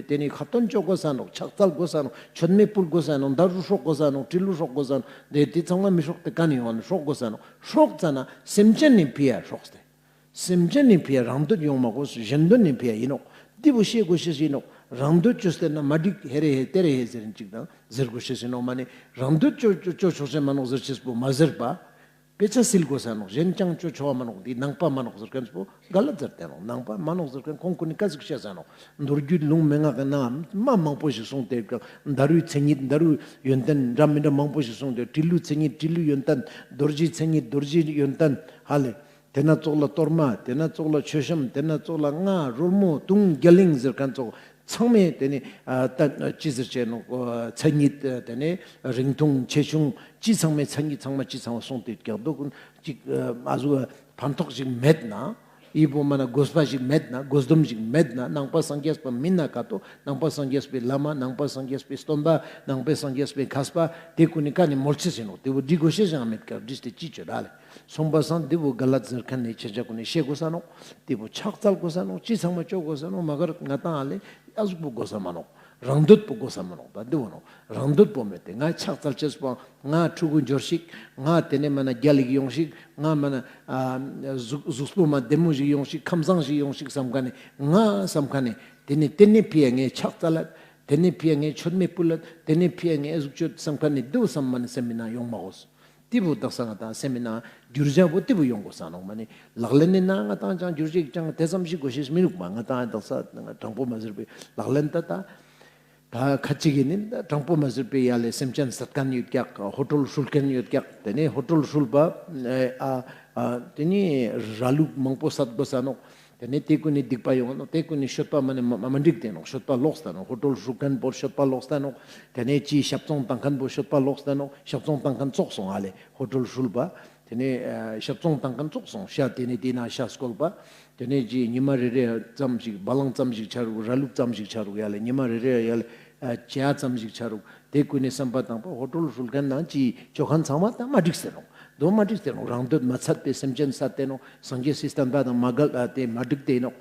དེ་ནི་ཁ་ཏོན་ཅོ་དགོས་ས་ནོག་ཕྱག་འཚལ་དགོས་ས་ནོག་མཆོད་མེ་ཕུལ་དགོས་ས་ནོག་ད་རུ་སྲོག་དགོས་ས་ནོག་དྲིལ་ལུ་སྲོག་དགོས་ས་ནོག་དེ་དེ་ཚང་མ་མི་སྲོག་དེ་ག་ནས་ཡོང་ནི་སྲོག་དགོས་ས་ནོག་སྲོག་ཙ་ན་སེམས་ཅན་ནི་ཕི་ཡ་སྲོག་སྟེ། སེམས་ཅན་ནི་ཕི་ཡ་རང་འདོད་ཡོང་མ་དགོས་གཞན་འདོད་ནི་ཕི་ཡ་ཡིན་ནོག་འདི་བོ་ཤེས་དགོས་ཤེས་ཡིན་ནོག་རང་འདོད་ཅོས་ཏེ་ན་མ་འགྲིག་ཧེ་རེ་ཧེ་ཏེ་རེ་ཧེ་ཟེར་ཅིག་དང་ཟེར་དགོས་ཤེས་ཡིན་ནོག་མ་ནི་རང་འདོད་ཅོ་ཅོ་ཅོ་ཆོག་ཤེས་མ་ནོག་ཟེར་ཅེས་པོ་མ་ཟེར་པ། དཔེ་ཆ་སིལ་དགོས་ས་ནོག་གཞན་ཅང་ཅོ་ཆོག་མ་ནོག་འདི་ནང་པ་མ་ནོག་ཟེར་མཁན་པོ་ག་ལ་ཟེར་ཏེ་ནོག་ནང་པ་མ་ནོག་ཟེར་མཁན་ཁོང་ཀུན་ནི་ག་ཟུག་བཤད་ས་ནོག་མདོ་རྒྱུད་ལུང་མན་ངག་གི་ནང་མ་མང་པོ་ཞིག་གསུངས་ཏེ་ཡོད་ཀྱག་མདའ་རུའི་མཚན་ཉིད་མདའ་རུའི་ཡོན་ཏན་འདྲ་མི་འདྲ་མང་པོ་ཞིག་གསུངས་ཏེ་དྲིལ་ལུའི་མཚན་ཉིད་དྲིལ་ལུའི་ཡོན་ཏན་རྡོ་རྗེའི་མཚན་ཉིད་རྡོ་རྗེའི་ཡོན་ཏན་ཧ་ལེ། དེ་ན་ཙོགས་ལ་གཏོར་མ་དེ་ན་ཙོགས་ལ་མཆོད་བཤམས་དེ་ན་ཙོགས་ལ་རྔ་རོལ་མོ་དུང་རྒྱ་གླིང་ཟེར་མཁན་ཙོགས་ཚང་མས་དེ་ནི་ཨ་ད་ཅི་ཟེར་ཅེས་ནོག་མཚན་ཉིད་དེ་ནི་རིང་ཐུང་ཆེ་ཆུང་ཅི་ཚང་མས་མཚན་ཉིད་ཚང་མ་ཅི་ཚང་མ་གསུངས་ཏེ་ཡོད་ཀྱག་དོ་ཀུན་ཅིག་ཨ་ཟུག་ཕན་ཐོགས་ཤིག་མེད་ན། ཨི་བོ་མ་ན་དགོས་པ་ཞིག་མེད་ན་དགོས་དོན་ཞིག་མེད་ན་ནང་པ་སངས་རྒྱས་པ་མིན་ན་ཀ་ཏོ་ནང་པ་སངས་རྒྱས་པའི་བླ་མ་ནང་པ་སངས་རྒྱས་པའི་སྟོན་པ་ནང་པའི་སངས་རྒྱས་པའི་མཁས་པ་དེ་ཀུན་ནི་ཀ་ནི་མོལ་ཆེས་ཡིན་ནོག་དེ་བོ་འདྲི་དགོས་ཤེས་ཡང་མེད་ཀ་འདྲིས་ཏེ་ཅི་ཅོ་ར་ལེ། སོང་པ་སང་དེ་བོ་ག་ལ་ཟེར་མཁན་ནི་ཁྱེད་ཅག་ཀུན་ནི་ཤེས་དགོས་ས་ནོག་དེ་བོ་ཕྱག་འཚལ་དགོས་ས་ནོག་ཅི་ཚང་མ་ཅོ་དགོས་ས་ནོག་མ་གར་ང་དང་ཨ་ལེ་ཨ་ཟུག་པོ་དགོས་ས་མ་ནོག་རང་འདོད་པོ་དགོས་ས་མ་ནོག་ད་འདི་བོ་ནོག་རང་འདོད་པོ་མེད་དེ་ང་ཕྱག་འཚལ་ཅེས་པོ་ང་ཕྲུ་གུ་འབྱོར་ཞིག་ང་དེ་ནས་མ་ན་རྒྱལ་ལ་ཞིག་ཡོང་ཞིག་ང་མ་ན་ཨ་གཟུགས་གཟུགས་པོ་མ་བདེ་མོ་ཞིག་ཡོང་ཞིག་ཁམས་བཟང་ཞིག་ཡོང་ཞིག་བསམ་མཁན་ནི་ང་བསམ་མཁན་ནི་དེ་ནས་དེ་ནས་ཕི་ཡ་ངས་ཕྱག་འཚལ་ལ་དེ་ནས་ཕི་ཡ་ངས་མཆོད་མེ་ཕུལ་ལ་དེ་ནས་ཕི་ཡ་ངས་ཨ་ཟུག་ཅོ་བསམ་མཁན་ནི་འདི་བོ་བསམ་མ་ནི་སེམས་མི་ནང་ཡོང་མ་དགོས། དེ་བོ་དག་ས་ང་དང་སེམས་མི་ནང་འགྱུར་བ་བོ་དེ་བོ་ཡོང་དགོས་ས་ནོག་མ་ནི་ལག་ལེན་ནི་ནང་ང་དང་ཅང་འགྱུར་བ་ཅང་དེ་ཙམ་ཞིག་དགོས་ཤེས་མི་རུག་མ་ང་དང་དག་ས་དྲང་པོ་མ་ཟེར་བའི་ལག་ལེན་ད་ད་ད་ཁ་ཅིག་གི་ནི་ད་དྲང་པོ་མ་ཟེར་བའི་ཡ་ལེ་སེམས་ཅན་བསད་མཁན་ཡོད་ཀྱག་ཧོ་ཀྲོལ་ཧྲུལ་མཁན་ཡོད་ཀྱག་དེ་ནས་ཧོ་ཀྲོལ་ཧྲུལ་པ་ཨ་ཨ་དེ་ནས་ར་ལུག་མང་པོ་བསད་དགོས་ས་ནོག་དེ་ནས་དེ་ཀུན་ནི་སྡིག་པ་ཡོང་ནོག་དེ་ཀུན་ནི་སྤྱོད་པ་མ་ནི་མ་མ་འགྲིག་དེ་ནོག་སྤྱོད་པ་ལོག་སྟེ་ནོག་ཧོ་ཀྲོལ་ཧྲུལ་མཁན་པོ་སྤྱོད་པ་ལོག་སྟེ་ནོག་དེ་ནས་ཅི་ཞབས་བཙོང་བཏང་མཁན་པོ་སྤྱོད་པ་ལོག་སྟེ་ནོག་ཞབས་བཙོང་བཏང་མཁན་ཙོགས་སོང་ཨ་ལེ་ཧོ་ཀྲོལ་ཧྲུལ་པ། དེ་ནས་ཨ་ཞབས་བཙོང་བཏང་མཁན་ཙོགས་སོང་ཤ་དེ་ནས་དེ་ན་ཤ་སྐོལ་པ། དེ་ནས་ཅི་ཉི་མ་རེ་རེ་ཙམ་ཞིག་བ་ལང་ཙམ་ཞིག་ཆ་རུག་ར་ལུག་ཙམ་ཞིག་ཆ་རུག་ཡ་ལེ་ཉི་མ་རེ་རེ་ཡ་ལེ་ཨ་ཅ་ཙམ་ཞིག་ཆ་རུག་དེ་ཀུན་ནི་བསམ་པ་བཏང་པ་ཧོ་ཀྲོལ་ཧྲུལ་མཁན་ནང་ཅི་ཅོ་མཁན་ཚང་མ་དང་མ་འགྲིག་ཟེར་ནོག་དོ་མ་འགྲིག་ཟེར་ནོག་རང་འདོད་མ་ཚད་པའི་སེམས་ཅན་བསད་དེ་ནོག་སངས་རྒྱས་སི་བསྟན་པ་དང་མ་འགལ་ཨ་དེ་མ་འགྲིག་དེ་ནོག་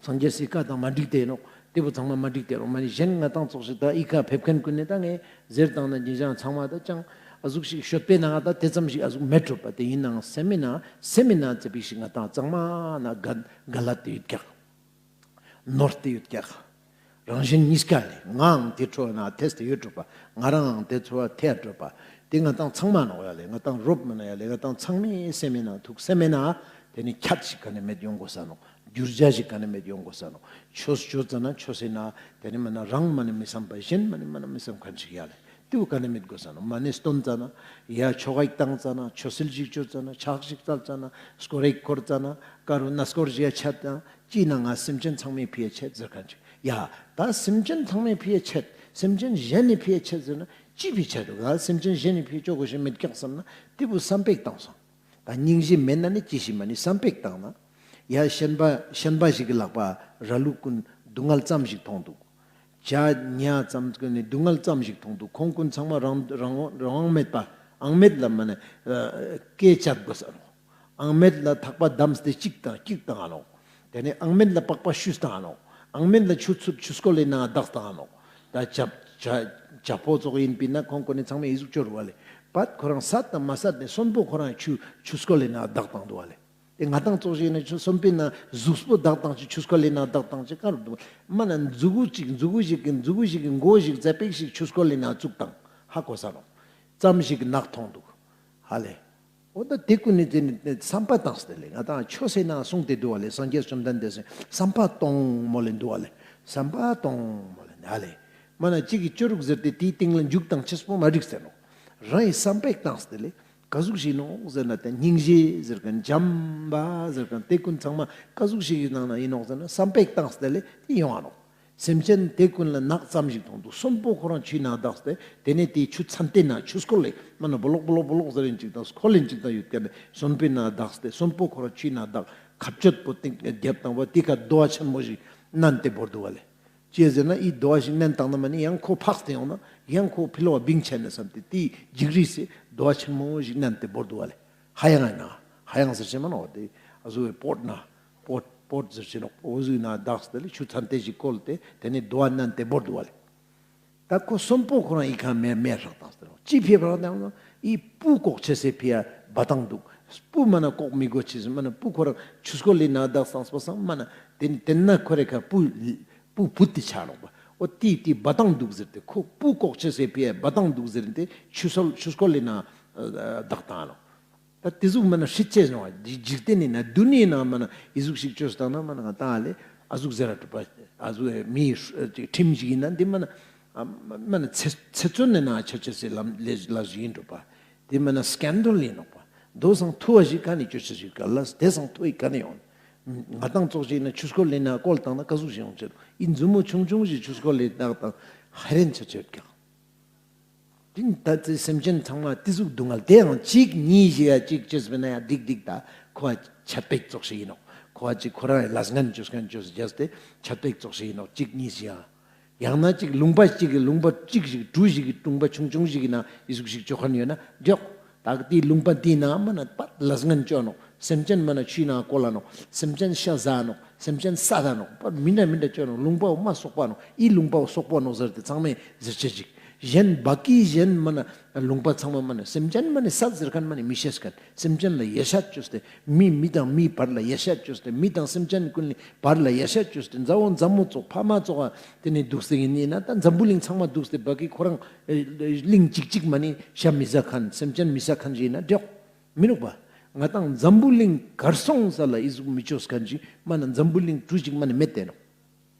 སངས་རྒྱས་སི་བཀའ་དང་མ་འགྲིག་དེ་ནོག་དེ་བོ་ཚང་མ་མ་འགྲིག་དེ་རུང་མ་ནི་གཞན་ང་དང་ཙོགས་ཤིག་ད་ཨི་ཁ་ཕེབས་མཁན་ཀུན་ནི་ད་ངས་ཟེར་བཏང་ན་ཉིན་ཞག་ཚང་མ་ད་ཅང་ཨ་ཟུག་ཞིག་ཤོད་པའི་ནང་ད་དེ་ཙམ་ཞིག་ཨ་ཟུག་མེད་འགྲོ་པ་དེ་ཡིན་ནའང་སེམས་མི་ནང་སེམས་མི་ནང་ཙེ་པིག་ཞིག་ང་དང་གཙང་མ་ན་ག་ག་ལ་དེ་ཡོད་ཀྱག་ནོར་དེ་ཡོད་ཀྱག་རང་གཞན་གཉིས་ཀ་ལས་ངའང་དེ་འཕྲོ་ན་ཐེས་དེ་ཡོད་འགྲོ་པ་ང་རང་དེ་འཕྲོ་ཐེ་འགྲོ་པ་དེ་ང་དང་ཚང་མ་ནོག་ཡ་ལེ་ང་དང་རོབ་མ་ན་ཡ་ལེ་ང་དང་ཚང་མའི་སེམས་མི་ནང་ཐུག་སེམས་མི་ནང་དེ་ནི་ཁྱད་ཞིག་ག་ནས་མེད་ཡོང་དགོས་ས་ནོག་འགྱུར་བ་ཞིག་ག་ནས་མེད་ཡོང་དགོས་ས་ནོག་ཆོས་ཅོ་ཙ་ན་ཆོས་སི་ན་དེ་ནི་མ་ན་རང་མ་ནི་མི་བསམ་པ་གཞན་མ་ནི་མ་ན་མི་བསམ་མཁན་ཞིག་ཡ་ལེ། དེ་བོ་ག་ནས་མེད་དགོས་ས་ནོག་མ་ནི་སྟོན་ཙ་ན་ཡ་ཆོ་ག་ཞིག་བཏང་ཙ་ན་ཆོས་སིལ་ཞིག་ཅོ་ཙ་ན་ཕྱག་ཞིག་བཙལ་ཙ་ན་སྐོར་ར་ཞིག་འཁོར་ཙ་ན་ཀ་རུ་ན་སྐོར་ཞིག་ཡ་ཆད་ཙ་ན་ཅི་ན་ང་སེམས་ཅན་ཚང་མའི་ཕི་ཡ་ཆད་ཟེར་མཁན་ཞིག་ཡ་ད་སེམས་ཅན་ཚང་མའི་ཕི་ཡ་ཆད་སེམས་ཅན་གཞན་ནི་ཕི་ཡ་ཆད་ཟེར་ན་ཅི་ཕི་ཆད་འདུག་ག་སེམས་ཅན་གཞན་ནི་ཕི་ཡ་ཅོ་དགོས་ཤེས་མེད་ཀྱག་བསམ་ན་དེ་བོ་བསམ་པ་ཞིག་བཏང་སོང་། ད་སྙིང་རྗེ་མེད་ན་ནི་ཅི་ཞིག་མ་ནི་བསམ་པ་ཞིག་བཏང་ན། ཡ་ཤན་པ་ཤན་པ་ཞིག་གི་ལག་པ་ར་ལུག་ཀུན་སྡུག་བསྔལ་ཙམ་ཞིག་མཐོང་འདུག་ཇ་ཉ་ཙམ་ཀུན་ནི་སྡུག་བསྔལ་ཙམ་ཞིག་མཐོང་འདུག་ཁོང་ཀུན་ཚང་མ་རང་རང་རང་དབང་མེད་པ་ཨང་མེད་ལ་མ་ནི་སྐད་ཆ་དགོས་ས་རུག་ཨང་མེད་ལ་ཐག་པ་བསྡམས་ཏེ་གཅིག་བཏང་གཅིག་བཏང་ང་ནོག། དེ་ནས་ཨང་མེད་ལ་པགས་པ་བཤུས་བཏང་ང་ནོག། ཨང་མེད་ལ་ཆུ་ཚུད་ཆུ་སྐོལ་ལི་ནང་བཏགས་བཏང་ང་ནོག། ད་ཇ་ཇ་ཇ་ཕོ་ཙོགས་ཡིན་པིན་ན་ཁོང་ཀུན་ནི་ཚང་མས་འི་ཟུག་ཅོ་རུག་པ་ལེ། པད་ཁོ་རང་སད་དང་མ་སད་ནས་གསོན་པོ་ཁོ་རང་ཆུ་ཆུ་སྐོལ་ལི་ནང་བཏགས་བཏང་འདུག་པ་ལེ། དེ་ང་དང་ཙོགས་ཤིག་ནི་ཆུ་གསོན་པོའི་ནང་གཟུགས་པོ་བཏགས་བཏང་ཅིག་ཆུ་སྐོལ་ལི་ནང་བཏགས་བཏང་ཅིག་ག་རུ་འདུག། མ་ན་མཛུ་གུ་ཅིག་མཛུ་གུ་ཞིག་གི་མཛུ་གུ་ཞིག་གི་མགོ་ཞིག་ཙ་པིག་ཞིག་ཆུ་སྐོལ་ལི་ནང་བཙུགས་བཏང་ཧ་གོ་ས་ནོག། ཙམ་ཞིག་ནག་མཐོང་འདུག་ཧ་ལེ། འོ་ད་དེ་ཀུན་ནི་དེ་ནི་བསམ་པ་བཏང་སྟེ་ལེ། ང་དང་ཆོས་སི་ནང་གསུངས་ཏེ་འདུག་པ་ལེ། སངས་རྒྱས་བཅོམ་ལྡན་འདས་སི་བསམ་པ་གཏོང་མོལ་ལེ་འདུག་པ་ལེ། བསམ་པ་གཏོང་མོལ་ལེ་ཧ་ལེ། མ་ན་གཅིག་གིས་ཅོ་རུག་ཟེར་ཏེ་དེའི་སྟེང་ལ་འཇུག་དང་ཅེས་པོ་མ་འགྲིག་ཟེར་ནོག། རང་གི་བསམ་པས་བཏང་སྟེ་ལེ། ག་ཟུག་ཞིག་ནོག་ཟེར་ན་དེ་སྙིང་རྗེ་ཟེར་མཁན་བྱམས་པ་ཟེར་མཁན་དེ་ཀུན་ཚང་མ་ག་ཟུག་ཞིག་གི་ནང་ན་ཡིན་ནོག་ཟེར་ན་བསམ་པས་བཏང་སྟེ་ལེ་དེ་ཡོང་ང་ནོག། སེམས་ཅན་དེ་ཀུན་ལ་ནག་ཙམ་ཞིག་མཐོང་འདུག། གསོན་པོ་ཁོ་རང་ཆུའི་ནང་བཏགས་ཏེ་དེ་ནས་དེའི་ཆུ་ཚན་ཏེ་ན་ཆུ་སྐོལ་ལེ་མ་ན་བོ་ལོག་བོ་ལོག་བོ་ལོག་ཟེར་ཡིན་ཅིག་དང་སྐོལ་ཡིན་ཅིག་དང་ཡོད་མཁན་ནི་གསོན་པོའི་ནང་བཏགས་ཏེ་གསོན་པོ་ཁོ་རང་ཆུའི་ནང་བཏགས་ཁ་གཅོད་པོ་སྟེང་རྒྱབ་བཏང་བ་དེ་ཀ་རྡོ་བ་ཆེན་མོ་ཞིག་མནན་ཏེ་བོར་འདུག་པ་ལེ། ཅི་ཟེར་ན་འི་རྡོ་བ་ཞིག་མནན་བཏང་ན་མ་ནི་ཡང་ཁོ་འཕགས་ཏེ་ཡོང་ན་ཡང་ཁོ་ཕི་ལོག་བ་བིང་ཆ་ནས་བསམ་སྟེ་དེའི་འཇིགས་རི་སེ་རྡོ་བ་ཆེན་མོ་ཞིག་མནན་ཏེ་བོར་འདུག་པ་ལེ། ཧ་ཡང་ང་ཧ་ཡང་ཟེར་ཆེ་མ་ནོག་དེ་ཨ་ཟུ་བའི་པོད་ན་པོད་པོད་ཟེར་ཆེ་ནོག། འོ་ཟུའི་ནང་བཏགས་ཏེ་ལེ་ཆུ་ཚན་ཏེ་ཞིག་བཀོལ་ཏེ་དེ་ནས་རྡོ་བ་མནན་ཏེ་བོར་འདུག་པ་ལེ། ད་ཁོ་གསོན་པོ་ཁོ་རང་འི་ཁ་མེ་མེ་ཧྲག་བཏང་སྟེ་ནོག། ཅི་ཕི་ཧྲག་བཏང་ནོག། འི་སྤུ་ཀོག་ཆེ་སེ་ཕི་ཡ་འབའ་ཐང་འདུག། སྤུ་མ་ན་ཀོག་མི་དགོས་ཆེ་སེ་མ་ན་སྤུ་ཁོ་རང་ཆུ་སྐོལ་ལི་ནང་བཏགས་སང་སྤོ་སང་མ་ན་དེ་དེ་ན་ཁོ་རེ་ཁ་སྤུ་སྤུ་བུད་དེ་ཆ་ནོག་པ། འོ་དེ་དེ་འབའ་ཐང་འདུག་ཟེར་ཏེ་ཁོ་སྤུ་ཀོག་ཆེ་སེ་ཕི་ཡ་འབའ་ཐང་འདུག་ཟེར་ཏེ་ཆུ་སོལ་ཆུ་སྐོལ་ལི་ནང་བཏགས་བཏང་ནོག། ད་དེ་ཟུག་མ་ན་ཧྲིད་ཅེས་ནོག། འཇིག་རྟེན་ནི་ན་དུ་ནི་ན་མ་ན་འི་ཟུག་ཞིག་ཅོས་བཏང་ན་མ་ན་ང་དང་ལེ་ཨ་ཟུག་ཟེར་ར་གྲུབ་པ། ཨ་ཟུག་མི་ཁྲིམས་ཞིག་ཡིན་ན་འདི་མ་ན་མ་ན་ཚེ་ཚེ་བཙོན་ནི་ན་ཆ་ཆེ་སེ་ལམ་ལས་ལ་ཞིག་ཡིན་གྲུབ་པ། འདི་མ་ན་སྐན་ཌལ་ཡིན་ནོག་པ། དོ་སང་ཐུ་བ་ཞིག་ག་ནི་ཅོ་ཆེ་ཞིག་ག་ལ་དེ་སང་ཐུ་བ་ཞིག་ག་ནི་ཡོང་། ང་དང་ཙོགས་ཞིག་ན་ཆུ་སྐོལ་ལི་ན་བཀོལ་བཏང་ན་ག་ཟུག་ཞིག་ཡོང་ཆེ་ནོག། འི་མཛུབ་མོ་ཆུང་ཆུང་ཞིག་ཆུ་སྐོལ་ལི་ན་བཏགས་བཏང་ཧ་རན་ཆ་ཆེ་ཀྱག། དེ་ནི་ད་ཚེ་སེམས་ཅན་ཚང་མ་དེ་ཟུག་སྡུག་བསྔལ་དེའང་གཅིག་གཉིས་ཤིག་ཡ་གཅིག་ཅེས་པས་ན་ཡ་འགྲིག་འགྲིག་ད་ཁོ་ཆད་པེག་ཙོགས་ཤིག་ཡིན་ནོག། ཁོ་གཅིག་ཁོ་རང་ལས་ངན་ཅོས་མཁན་ཅོས་བྱས་ཏེ་ཆད་པེག་ཙོགས་ཤིག་ཡིན་ནོག། གཅིག་གཉིས་ཤིག་ཡ། ཡང་ན་གཅིག་ལུང་པ་གཅིག་གི་ལུང་པ་གཅིག་ཞིག་གྲུ་ཞིག་གི་ལུང་པ་ཆུང་ཆུང་ཞིག་གི་ནང་འི་ཟུག་ཞིག་ཅོ་མཁན་ཡོད་ན་འགྲིག། ད་དེའི་ལུང་པ་དེའི་ནང་མ་ན་པ་ལས་ངན་ཅོ་ནོག། སེམས་ཅན་མ་ན་ཆུའི་ནང་བཀོལ་ལ་ནོག། སེམས་ཅན་ཤ་ཟ་ནོག། སེམས་ཅན་ས་ད་ནོག། པ་མི་འདྲ་མི་འདྲ་ཅོ་ནོག། ལུང་པ་བོ་མ་སོག་པ་ནོག། འི་ལུང་པ་བོ་སོག་པ་ནོག་ཟེར་ཏེ་ཚང་མས་ཟེར་ཆེ་ཅིག། གཞན་བ་ཀི་གཞན་མ་ན་ལུང་པ་ཚང་མ་མ་ན་སེམས་ཅན་མ་ནི་སད་ཟེར་མཁན་མ་ནི་མི་ཤེས་མཁན། སེམས་ཅན་ལ་ཡ་ཤ་ཅོས་ཏེ་མི་མི་དང་མིའི་བར་ལ་ཡ་ཤ་ཅོས་ཏེ་མི་དང་སེམས་ཅན་ཀུན་ལི་བར་ལ་ཡ་ཤ་ཅོས་ཏེ་མཛའ་བོ་མཛའ་མོ་ཙོགས་ཕ་མ་ཙོགས་དེ་ནི་འདུག་སྟེ་ཡིན་ན་ད་འཛམ་བུ་གླིང་ཚང་མ་འདུག་སྟེ་བ་ཀི་ཁོ་རང་གླིང་གཅིག་གཅིག་མ་ནི་ཤ་མི་ཟ་མཁན་སེམས་ཅན་མི་ཟ་མཁན་ཞིག་ཡིན་ན་འགྲིག་མི་ནུག་པ། ང་དང་འཛམ་བུ་གླིང་གར་སོང་ས་ལ་འི་ཟུག་མི་ཅོས་མཁན་ཞིག་མ་ན་འཛམ་བུ་གླིང་གྲུ་ཞིག་མ་ནི་མེད་དེ་ནོག།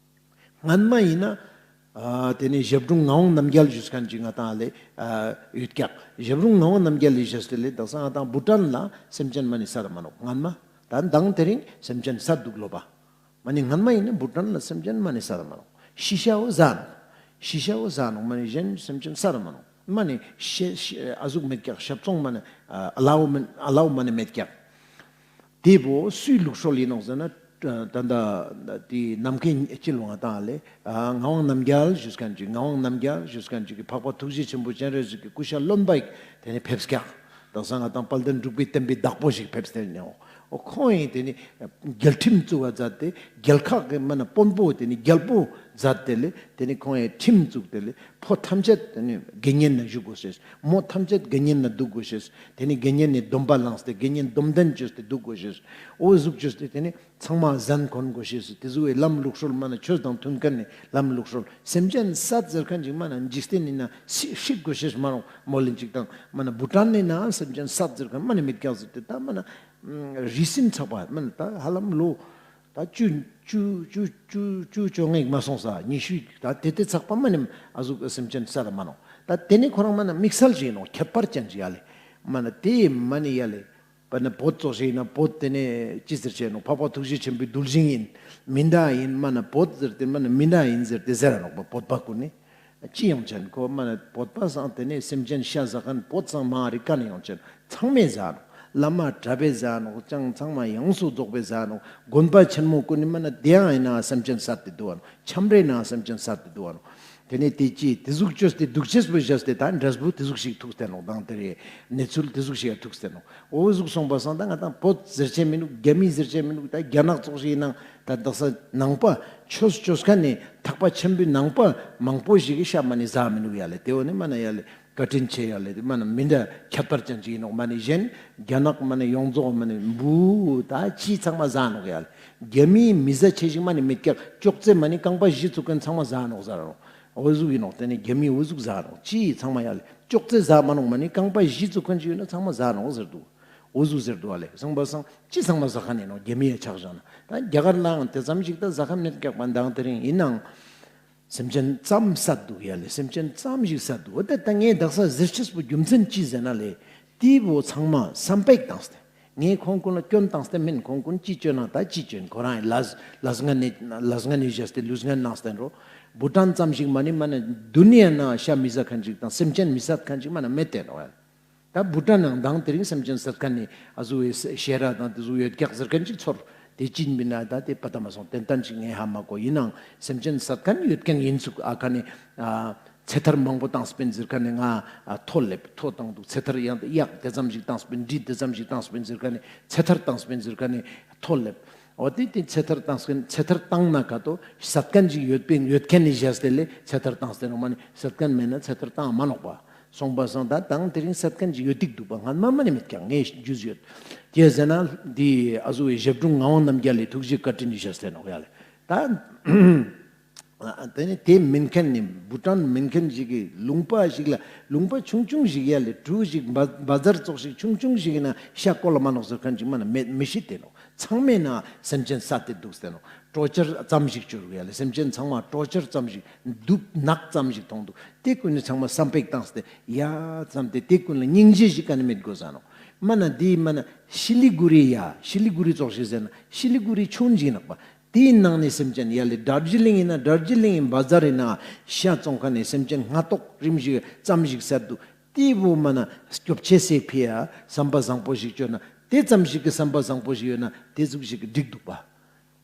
སྔན་མ་ཡིན་ན། ཨ་དེ་ནས་ཞབས་དྲུང་ངག་དབང་རྣམ་རྒྱལ་ཞུས་མཁན་ཅིག་ང་དང་ལེ་ཨ་ཡོད་ཀྱག། ཞབས་དྲུང་ངག་དབང་རྣམ་རྒྱལ་ལེ་ཞེས་ཏེ་ལེ་དག་ས་ང་དང་བུ་ཊན་ལ་སེམས་ཅན་མ་ནི་སད་མ་ནོག། སྔན་མ་ད་མདང་དེ་རིང་སེམས་ཅན་སད་འདུག་ལོ་པ། མ་ནི་སྔན་མ་ཡིན་ན་བུ་ཊན་ལ་སེམས་ཅན་མ་ནི་སད་མ་ནོག། ཤི་ཤ་བོ་ཟ་ནོག། ཤི་ཤ་བོ་ཟ་ནོག། མ་ནི་གཞན་སེམས་ཅན་སད་མ་ནོག། མ་ནི་ཤེ་ཤེ་ཨ་ཟུག་མེད་ཀྱག། ཤ་བཙོང་མ་ནི་ཨ་ཨ་ལའོ་མ་ནི་ཨ་ལའོ་མ་ནི་མེད་ཀྱག། དེ་བོ་སུའི་ལུགས་སྲོལ་ཡིན་ནོག་ཟེར་ན། ད་ལྟ་དེ་ནམ་མཁའི་སྤྱི་ལོ་ང་དང་ལེ་ཨ་ངག་དབང་རྣམ་རྒྱལ་ཞུས་མཁན་ཅིག། ངག་དབང་རྣམ་རྒྱལ་ཞུས་མཁན་ཅིག་གི་འཕགས་པ་ཐུགས་རྗེ་ཆེན་པོ་སྤྱན་རས་གཟིགས་ཀྱི་སྐུ་ཤ་རློན་པ་ཡིག་དེ་ནི་ཕེབས་ཀྱག། དག་ས་ང་དང་དཔལ་ལྡན་འབྲུག་པའི་བསྟན་པའི་བདག་པོ་ཞིག་ཕེབས་ཏེ་ནོག། འོ་ཁོང་ཡིན་དེ་ནི་རྒྱལ་ཁྲིམས་བཙུགས་པ་མཛད་དེ་རྒྱལ་ཁག་གི་མ་ན་དཔོན་པོ་དེ་ནི་རྒྱལ་པོ་མཛད་དེ་ལེ་དེ་ནི་ཁོང་ཡིན་ཁྲིམས་བཙུགས་ཏེ་ལེ། ཕོ་ཐམས་ཅད་དེ་ནི་དགེ་བསྙེན་ན་བཞུགས་དགོས་ཤེས། མོ་ཐམས་ཅད་དགེ་བསྙེན་ན་འདུག་དགོས་ཤེས། དེ་ནི་དགེ་བསྙེན་ནི་སྡོམ་པ་བླངས་ཏེ་དགེ་བསྙེན་སྡོམ་ལྡན་བཅོས་ཏེ་འདུག་དགོས་ཤེས། འོ་ཟུག་བཅོས་ཏེ་དེ་ནི་ཚང་མ་ཟན་གོན་དགོས་ཤེས། དེ་ཟུག་གི་ལམ་ལུགས་སྲོལ་མ་ན་ཆོས་དང་མཐུན་མཁན་ནི་ལམ་ལུགས་སྲོལ། སེམས་ཅན་སད་ཟེར་མཁན་ཅིག་མ་ན་འཇིག་རྟེན་ནི་ན་སྲིད་སྲིད་དགོས་ཤེས་མ་རུང་མོ་ལིན་ཅིག་དང་མ་ན་བུ་ཊན་ནི་ན་སེམས་ཅན་སད་ཟེར་མཁན་མ་ནི་མེད་ཀྱག་ཟེར་ཏེ་ད་མ་ན་རི་སིན་ཚག་པ་མ་ན་ད་ཧ་ལམ་ལོ། ད་བཅུ་བཅུ་བཅུ་བཅུ་བཅོ་ལྔ་ཞིག་མ་སོང་ས་ཉི་ཤུ་ད་དེ་དེ་ཚག་པ་མ་ནི་ཨ་ཟུག་སེམས་ཅན་སད་མ་ནོག། ད་དེ་ནི་ཁོ་རང་མ་ན་དམིགས་བསལ་ཞིག་ཡིན་ནོག། ཁྱད་པར་ཅན་ཞིག་ཡ་ལེ། མ་ན་དེ་མ་ནི་ཡ་ལེ། པ་ན་བོད་ཙོགས་ཞིག་ཡིན་ན་བོད་དེ་ནི་ཅི་ཟེར་ཆེ་ནོག། འཕགས་པ་ཐུགས་རྗེ་ཆེན་པོའི་གདུལ་ཞིང་ཡིན། མི་འདྲ་ཡིན་མ་ན་བོད་ཟེར་ཏེ་མ་ན་མི་འདྲ་ཡིན་ཟེར་ཏེ་ཟེར་ར་ནོག་པ་བོད་པ་ཀུན་ནི། ཅི་ཡོང་ཆེན་ཁོ་མ་ན་བོད་པ་སང་དེ་ནས་སེམས་ཅན་ཤ་ཟ་མཁན་བོད་སང་མ་རིག་ག་ནས་ཡོང་ཆེན་ཚང་མས་ཟ་ནོག། བླ་མ་གྲྭ་པས་ཟ་ནོག། ཅང་ཚང་མ་ཡོངས་སུ་རྫོགས་པས་ཟ་ནོག། དགོན་པ་ཆེན་མོ་ཀུན་ནི་མ་ན་དེ་ཡང་ཡིན་ན་སེམས་ཅན་སད་དེ་འདུག་ཨ་ནོག། ཁྱམས་རའི་ནང་སེམས་ཅན་སད་དེ་འདུག་ཨ་ནོག། དེ་ནས་དེ་ཅི་དེ་ཟུག་བཅོས་ཏེ་སྡུག་ཅེས་པོ་བཞག་སྟེ་ད་འབྲས་བུ་དེ་ཟུག་ཞིག་ཐུག་སྟེ་ནོག། དང་དེ་རེ་གནས་ཚུལ་དེ་ཟུག་ཞིག་ཐུག་སྟེ་ནོག། འོ་ཟུག་སོང་པ་སང་ད་ང་དང་བོད་ཟེར་ཅེས་མི་འདུག། རྒྱ་མི་ཟེར་ཅེས་མི་འདུག། ད་རྒྱ་ནག་ཙོགས་ཞིག་ནང་ད་དག་ས་ནང་པ་ཆོས་བཅོས་མཁན་ནི་ཐེག་པ་ཆེན་པོའི་ནང་པ་མང་པོ་ཞིག་གི་ཤ་མ་ནི་ཟ་མི་འདུག་ཡ་ལེ། དེ་འོ་ནི་མ་ན་ཡ་ལེ། བཀའ་དྲིན་ཆེ་ཡ་ལེ། མ་ན་མི་འདྲ་ཁྱད་པར་ཅན་ཅིག་ཡིན་ནོག། མ་ནི་གཞན་རྒྱ་ནག་མ་ནི་ཡོངས་རྫོགས་མ་ནི་འབུ་ད་ཅི་ཚང་མ་ཟ་ནོག་ཡ་ལེ། རྒྱ་མིའི་མི་ཟ་ཆེ་ཞིག་མ་ནི་མེད་ཀྱག། ཅོག་ཙེ་མ་ནི་རྐང་པ་བཞི་ཚུགས་མཁན་ཚང་མ་ཟ་ནོག་ཟེར་རོ། འོ་ཟུག་ཡིན་ནོག། དེ་ནི་རྒྱ་མིའི་འོ་ཟུག་ཟ་ནོག། ཅི་ཚང་མ་ཡ་ལེ། ཅོག་ཙེ་ཟ་མ་ནོག། མ་ནི་རྐང་པ་བཞི་ཚུགས་མཁན་ཅིག་ཡོད་ན་ཚང་མ་ཟ་ནོག་ཟེར་འདུག། འོ་ཟུག་ཟེར་འདུག་ཨ་ལེ། སོང་པ་སང་ཅི་ཚང་མ་ཟ་མཁན་ཡིན་ནོག། རྒྱ་མི་ཡ་ཆགས་བཞག་ན། ད་རྒྱ་གར་ལའང་དེ་ཙམ་ཞིག་ད་ཟ་མཁན་མེད་ཀྱག་པ། མདང་དེ་རིང་ཡིན་ནའང་སེམས་ཅན་ཙམ་བསད་འདུག་ཡ་ལེ། སེམས་ཅན་ཙམ་ཞིག་བསད་འདུག། འོ་དེ་ད་ངས་དག་ས་ཟེར་ཅེས་པོ་རྒྱུ་མཚན་ཅི་ཟེར་ན་ལེ། དེ་བོ་ཚང་མ་བསམ་པ་ཞིག་བཏང་སྟེ། ངས་ཁོང་ཀུན་ལ་སྐྱོན་བཏང་སྟེ་མིན། ཁོང་ཀུན་ཅི་སྐྱོན་ན་ད་ཅི་སྐྱོན། ཁོ་རང་ལས་ལས་ངན་ནི་ལས་ངན་ནི་བཞག་སྟེ་ལུས་ངན་གནང་སྟེ་འགྲོ། བུ་ཊན་ཙམ་ཞིག་མ་ནི་མ་ནི་དུ་ནི་ཡ་ན་ཤ་མི་ཟ་མཁན་ཞིག་དང་སེམས་ཅན་མི་བསད་མཁན་ཞིག་མ་ན་མེད་དེ་ནོག་ཡ། ད་བུ་ཊན་ནང་དང་དེ་རིང་སེམས་ཅན་བསད་མཁན་ནི་ཨ་ཟུ་བའི་ཤེ་ར་དང་དེ་ཟུ་ཡོད་ཀྱག་ཟེར་མཁན་ཅིག་ཚོར། དེ་ཅི་ཡིན་པ་ན་ད་དེ་པ་ད་མ་སོང་། ཏན་ཏན་ཅིག་ངས་ཧ་མ་གོ། ཡིན་ནའང་སེམས་ཅན་བསད་མཁན་ཡོད་མཁན་ཡིན་ཚུགས། ཨ་ཁ་ནི་ཨ་ཚེ་ཐར་མང་པོ་བཏང་སྤེན་ཟེར་མཁན་ནི་ང་ཨ་ཐོ་ལེབ་ཐོ་བཏང་འདུག། ཚེ་ཐར་ཡང་ཡག་དེ་ཙམ་ཞིག་བཏང་སྤེན། འདི་དེ་ཙམ་ཞིག་བཏང་སྤེན་ཟེར་མཁན་ནི་ཚེ་ཐར་བཏང་སྤེན་ཟེར་མཁན་ནི་ཐོ་ལེབ། འོ་དེ་དེ་ཚེ་ཐར་བཏང་སྤེན། ཚེ་ཐར་བཏང་ན་ཁ་ཏོ་བསད་མཁན་ཞིག་ཡོད་པའི་ཡོད་མཁན་ནི་བཞག་སྟེ་ལེ་ཚེ་ཐར་བཏང་སྟེ་ནོག། མ་ནི་བསད་མཁན་མེད་ན་ཚེ་ཐར་བཏང་མ་ནོག་པ། སོང་པ་སང་ད་དང་དེ་རིང་བསད་མཁན་ཅིག་ཡོད་ཏིག་འདུག་པ། སྔན་མ་མ་ནི་མེད་ཀྱག། ངས་རྒྱུས་ཡོད། དེ་ཟེར་ན་འདི་ཨ་ཟུ་བའི་ཞབས་དྲུང་ངག་དབང་རྣམ་རྒྱལ་ལི་ཐུགས་རྗེ་བཀའ་དྲིན་ཞུ་ཟེར་ནོག་ཡ་ལེ། ད་དེ་ནི་དེ་མིན་མཁན་ནི་བུ་ཊན་མིན་མཁན་ཞིག་གི་ལུང་པ་ཞིག་ལ་ལུང་པ་ཆུང་ཆུང་ཞིག་ཡ་ལེ་གྲུ་ཞིག་བ་བ་ཛར་ཙོགས་ཞིག་ཆུང་ཆུང་ཞིག་ཡིན་ན་ཤ་བཀོལ་ལ་མ་ནོག་ཟེར་མཁན་ཅིག་མ་ན་མེད་མི་ཤེས་ཏེ་ནོག། ཚང་མས་ན་སེམས་ཅན་བསད་དེ་འདུག་སྟེ་ནོག། ཊོར་ཅར་ཙམ་ཞིག་བཅོ་རུག་ཡ་ལེ། སེམས་ཅན་ཚང་མ་ཊོར་ཅར་ཙམ་ཞིག་སྡུག་ནག་ཙམ་ཞིག་མཐོང་འདུག། དེ་ཀུན་ནི་ཚང་མ་བསམ་པ་ཞིག་བཏང་སྟེ་ཡ་ཙམ་དེ་དེ་ཀུན་ལ་སྙིང་རྗེ་ཞིག་ག་ནི་མེད་དགོས་ས་ནོག། མ་ན་འདི་མ་ན་ཤི་ལི་གུ་རི་ཡ་ཤི་ལི་གུ་རི་ཙོགས་ཞིག་ཟེར་ན་ཤི་ལི་གུ་རི་ཆུན་ཞིག་ནག་པ། དེའི་ནང་ནས་སེམས་ཅན་ཡ་ལེ་དར་ཇི་ལིང་ཡིན་ན་དར་ཇི་ལིང་ཡིན་བ་ཛར་ཡིན་ན་ཤ་བཙོང་མཁན་ནི་སེམས་ཅན་སྣ་ཐོག་རིམ་ཞིག་ཙམ་ཞིག་བསད་འདུག། དེ་བོ་མ་ན་སྐྱོབ་ཆེས་སི་ཕི་ཡ་བསམ་པ་བཟང་པོ་ཞིག་བཅོས་ན་དེ་ཙམ་ཞིག་གི་བསམ་པ་བཟང་པོ་ཞིག་ཡོད་ན་དེ་ཟུག་ཞིག་གི་འགྲིག་འདུག་པ།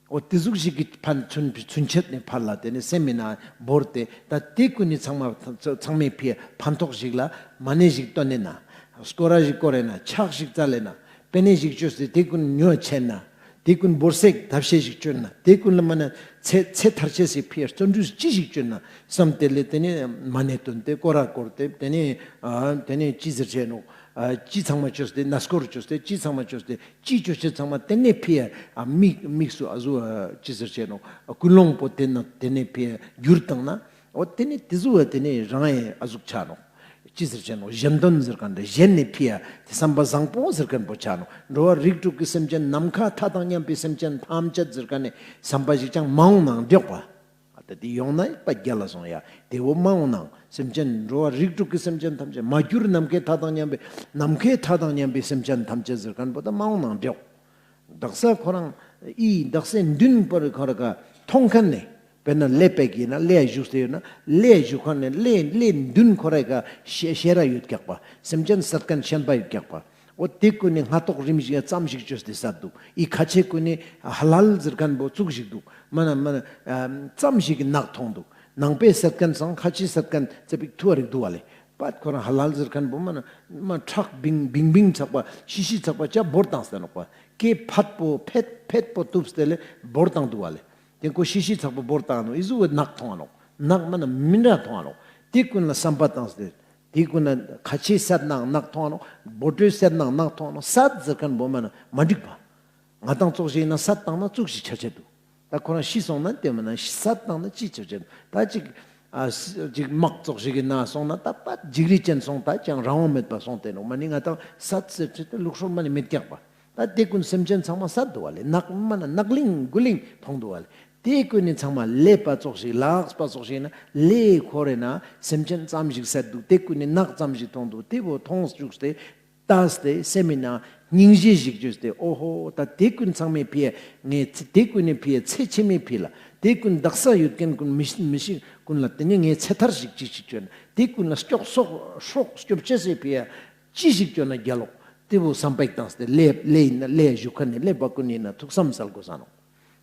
འོ་དེ་ཟུག་ཞིག་གི་ཕན་ཚུན་ཚུན་ཆད་ནས་ཕར་ལ་དེ་ནས་སེམས་མི་ན་བོར་ཏེ་ད་དེ་ཀུན་ནི་ཚང་མ་ཚང་མའི་ཕི་ཕན་ཐོགས་ཞིག་ལ་མ་ཎི་ཞིག་བཏོན་ནས་ན་སྐོར་ར་ཞིག་བསྐོར་རེ་ན་ཕྱག་ཞིག་བཙལ་ལེ་ན་པེ་ནེ་ཞིག་བཅོས་ཏེ་དེ་ཀུན་ཉོ་ཆེན་ན་དེ་ཀུན་བོར་སེག་ཐབས་ཤེས་ཞིག་བཅོས་ན་དེ་ཀུན་ལ་མ་ན་ཚེ་ཚེ་ཐར་ཆེས་སི་ཕི་བརྩོན་འགྲུས་ཅི་ཞིག་བཅོས་ན་བསམ་དེ་ལས་དེ་ནས་མ་ཎི་བཏོན་ཏེ་སྐོར་ར་བསྐོར་ཏེ་དེ་ནས་ཨ་དེ་ནས་ཅི་ཟེར་ཆེ་ནོག་ཨ་ཅི་ཚང་མ་བཅོས་ཏེ་ན་སྐོར་བཅོས་ཏེ་ཅི་ཚང་མ་བཅོས་ཏེ། ཅི་ཅོ་ཅེས་ཚང་མ་དེ་ནས་ཕི་ཡ་ཨ་མིག་མིག་སུ་ཨ་ཟུ་ཨ་ཅི་ཟེར་ཆེ་ནོག། ཀུན་སློང་པོ་དེ་ན་དེ་ནས་ཕི་ཡ་བསྒྱུར་བཏང་ན་འོ་དེ་ནས་དེ་ཟུ་ཨ་དེ་ནས་རང་ཡང་ཨ་ཟུག་ཆ་ནོག། ཅི་ཟེར་ཆེ་ནོག། གཞན་དོན་ཟེར་མཁན་དེ་གཞན་ནས་ཕི་ཡ་དེ་བསམ་པ་བཟང་པོ་ཟེར་མཁན་པོ་ཆ་ནོག། འགྲོ་བ་རིགས་དྲུག་གི་སེམས་ཅན་ནམ་མཁའ་མཐའ་དང་མཉམ་པའི་སེམས་ཅན་ཐམས་ཅད་ཟེར་མཁན་ནི་བསམ་པ་ཞིག་ཅང་མ་འོང་ནའང་འགྲིག་པ། ཨ་ད་དེ་ཡོང་ན་པ་རྒྱལ་ལ་སོང་ཡ། དེ་བོ་མ་འོང་ནའང་སེམས་ཅན་འགྲོ་བ་རིགས་དྲུག་གི་སེམས་ཅན་ཐམས་ཅད་མ་གྱུར་ནམ་མཁའི་མཐའ་དང་མཉམ་པའི་ནམ་མཁའི་མཐའ་དང་མཉམ་པའི་སེམས་ཅན་ཐམས་ཅད་ཟེར་མཁན་པོ་ད་མ་འོང་ནའང་འགྲིག། དག་ས་ཁོ་རང་ཨི་དག་ས་མདུན་པར་ཁོ་ར་ག་མཐོང་མཁན་ནི་དཔེར་ན་ལས་པེག་ཡིན་ན་ལས་བཞུགས་ཏེ་ཡོད་ན་ལས་བཞུགས་མཁན་ནི་ལས་ལས་མདུན་ཁོ་ར་ག་ཤེ་ཤེ་ར་ཡོད་ཀྱག་པ། སེམས་ཅན་བསད་མཁན་ཤན་པ་ཡོད་ཀྱག་པ། འོ་དེ་ཀུན་ནི་སྣ་ཐོག་རིམ་བཞིན་ཙམ་ཞིག་བཅོས་ཏེ་བསད་འདུག། ཨི་ཁ་ཆེ་ཀུན་ནི་ཧ་ལ་ལ་ཟེར་མཁན་པོ་བཙུགས་ཤིག་འདུག། མ་ན་མ་ན་ཙམ་ཞིག་གི་ནག་མཐོང་འདུག། ནང་པའི་བསད་མཁན་སང་ཁ་ཆེའི་བསད་མཁན་ཙེ་པིག་ཐུ་བ་རིག་འདུག་བ་ལེ། པད་ཁོ་རང་ཧ་ལ་ལ་ཟེར་མཁན་པོ་མ་ན་མ་ཁྲག་བིང་བིང་བིང་ཚག་པ་ཤི་ཤི་ཚག་པ་ཅ་བོར་བཏང་སྟེ་ནོག་པ། སྐེ་ཕད་པོ་ཕད་ཕད་པོ་གཏུབས་ཏེ་ལེ་བོར་བཏང་འདུག་བ་ལེ། དེ་ཁོ་ཤི་ཤི་ཚག་པོ་བོར་བཏང་ནོག། ཨི་ཟུ་བོ་ནག་མཐོང་ང་ནོག། ནག་མ་ན་མི་འདྲ་མཐོང་ང་ནོག། དེ་ཀུན་ལ་བསམ་པ་བཏང་སྟེ། དེ་ཀུན་ན་ཁ་ཆེའི་བསད་ནའང་ནག་མཐོང་ང་ནོག། བོ་ཊའི་བསད་ནའང་ནག་མཐོང་ང་ནོག། བསད་ཟེར་མཁན་པོ་མ་ན་མ་འགྲིག་པ། ང་དང་ཙོགས་ཤིག་ཡིན་ན་བསད་བཏང་ན་ཙུག་ཞིག་ཆ་ཆེ་འདུག། ད་ཁོ་རང་ཤི་སོང་ན་དེ་མ་ན་བསད་བཏང་ན་ཅི་ཆ་ཆེ་འདུག། ད་ཅིག་ཨ་ཅིག་དམག་ཙོགས་ཤིག་གི་ནང་སོང་ན་ད་པད་འཇིགས་རི་ཅན་སོང་ད་ཅང་རང་དབང་མེད་པ་སོང་སྟེ་ནོག། མ་ནི་ང་དང་བསད་ཟེར་ཆེ་ད་ལུགས་སྲོལ་མ་ནི་མེད་ཀྱག་པ། ད་དེ་ཀུན་སེམས་ཅན་ཚང་མ་བསད་འདུག་བ་ལེ། ནག་མ་ན་ནག་ལིང་དགུ་ལིང་མཐོང་འདུག་བ་ལེ། དེ་ཀུན་ནི་ཚང་མ་ལས་པ་ཙོགས་ཤིག་ལགས་པ་ཙོགས་ཤིག་ན་ལས་ཁོ་རེ་ན་སེམས་ཅན་ཙམ་ཞིག་བསད་འདུག། དེ་ཀུན་ནི་ནག་ཙམ་ཞིག་མཐོང་འདུག། དེ་བོ་མཐོང་བཅུག་སྟེ་ལྟས་ཏེ་སེམས་མི་ན་སྙིང་རྗེ་ཞིག་བཅོས་ཏེ་ཨོ་ཧོ་ད་དེ་ཀུན་ཚང་མའི་ཕི་ཡ་ངས་དེ་ཀུན་ནི་ཕི་ཡ་ཚེ་ཕྱི་མའི་ཕི་ལ་དེ་ཀུན་དག་ས་ཡོད་མཁན་ཀུན་མི་ཤི་མི་ཤི་ཀུན་ལ་དེ་ནི་ངས་ཚེ་ཐར་ཞིག་ཅི་ཞིག་བཅོས་ན་དེ་ཀུན་ལ་སྐྱོབ་སོག་སྲོག་སྐྱོབ་ཅེས་སི་ཕི་ཡ་ཅི་ཞིག་བཅོས་ན་རྒྱལ་ལོག། དེ་བོ་བསམ་པ་ཞིག་བཏང་སྟེ་ལས་ལས་ཡིན་ན་ལས་ཞུ་མཁན་ནི་ལས་པ་ཀུན་ཡིན་ན་ཐུགས་བསམ་སལ་དགོས་ས་ནོག།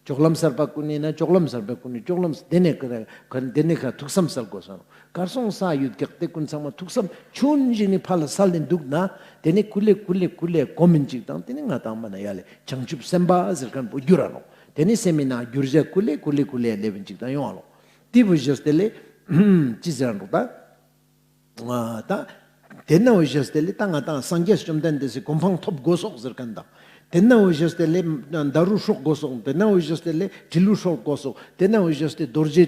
ཅོག་ལམ་གསར་པ་ཀུན་ནི་ན་ཅོག་ལམ་གསར་པ་ཀུན་ནི་ཅོག་ལམ་དེ་ནས་ཀ་དེ་ནས་ཁ་ཐུགས་བསམ་སལ་དགོས་སོང་། གར་སོང་ས་ཡོད་ཀྱག་དེ་ཀུན་ཚང་མ་ཐུགས་བསམ་ཆུན་ཞིག་ནི་ཕ་ལ་སལ་ནས་འདུག་ན། དེ་ནས་ཀུ་ལེ་ཀུ་ལེ་ཀུ་ལེ་གོམ་མིན་ཅིག་དང་དེ་ནས་ང་དང་མ་ན་ཡ་ལེ་བྱང་ཆུབ་སེམས་དཔའ་ཟེར་མཁན་པོ་འགྱུར་ར་ནོག། དེ་ནས་སེམས་མི་ན་འགྱུར་བྱ་ཀུ་ལེ་ཀུ་ལེ་ཀུ་ལེ་ལེབ་ཅིག་དང་ཡོང་བ་ནོག། དེ་བོ་ཞེས་དེ་ལེ་ཅི་ཟེར་ར་འགྲོ་ད། ད་དེ་ན་འོ་ཞེས་དེ་ལེ་ད་ང་དང་སངས་རྒྱས་བཅོམ་ལྡན་འདས་སི་གོ་འཕང་ཐོབ་དགོས་སོག་ཟེར་མཁན་དང་། དེ་ན་འོ་ཞེས་དེ་ལེ་ད་རུ་སྲོག་དགོས་སོག། དེ་ན་འོ་ཞེས་དེ་ལེ་དྲི་ལུ་སྲོག་དགོས་སོག། དེ་ན་འོ་ཞེས་དེ་རྡོ་རྗེ་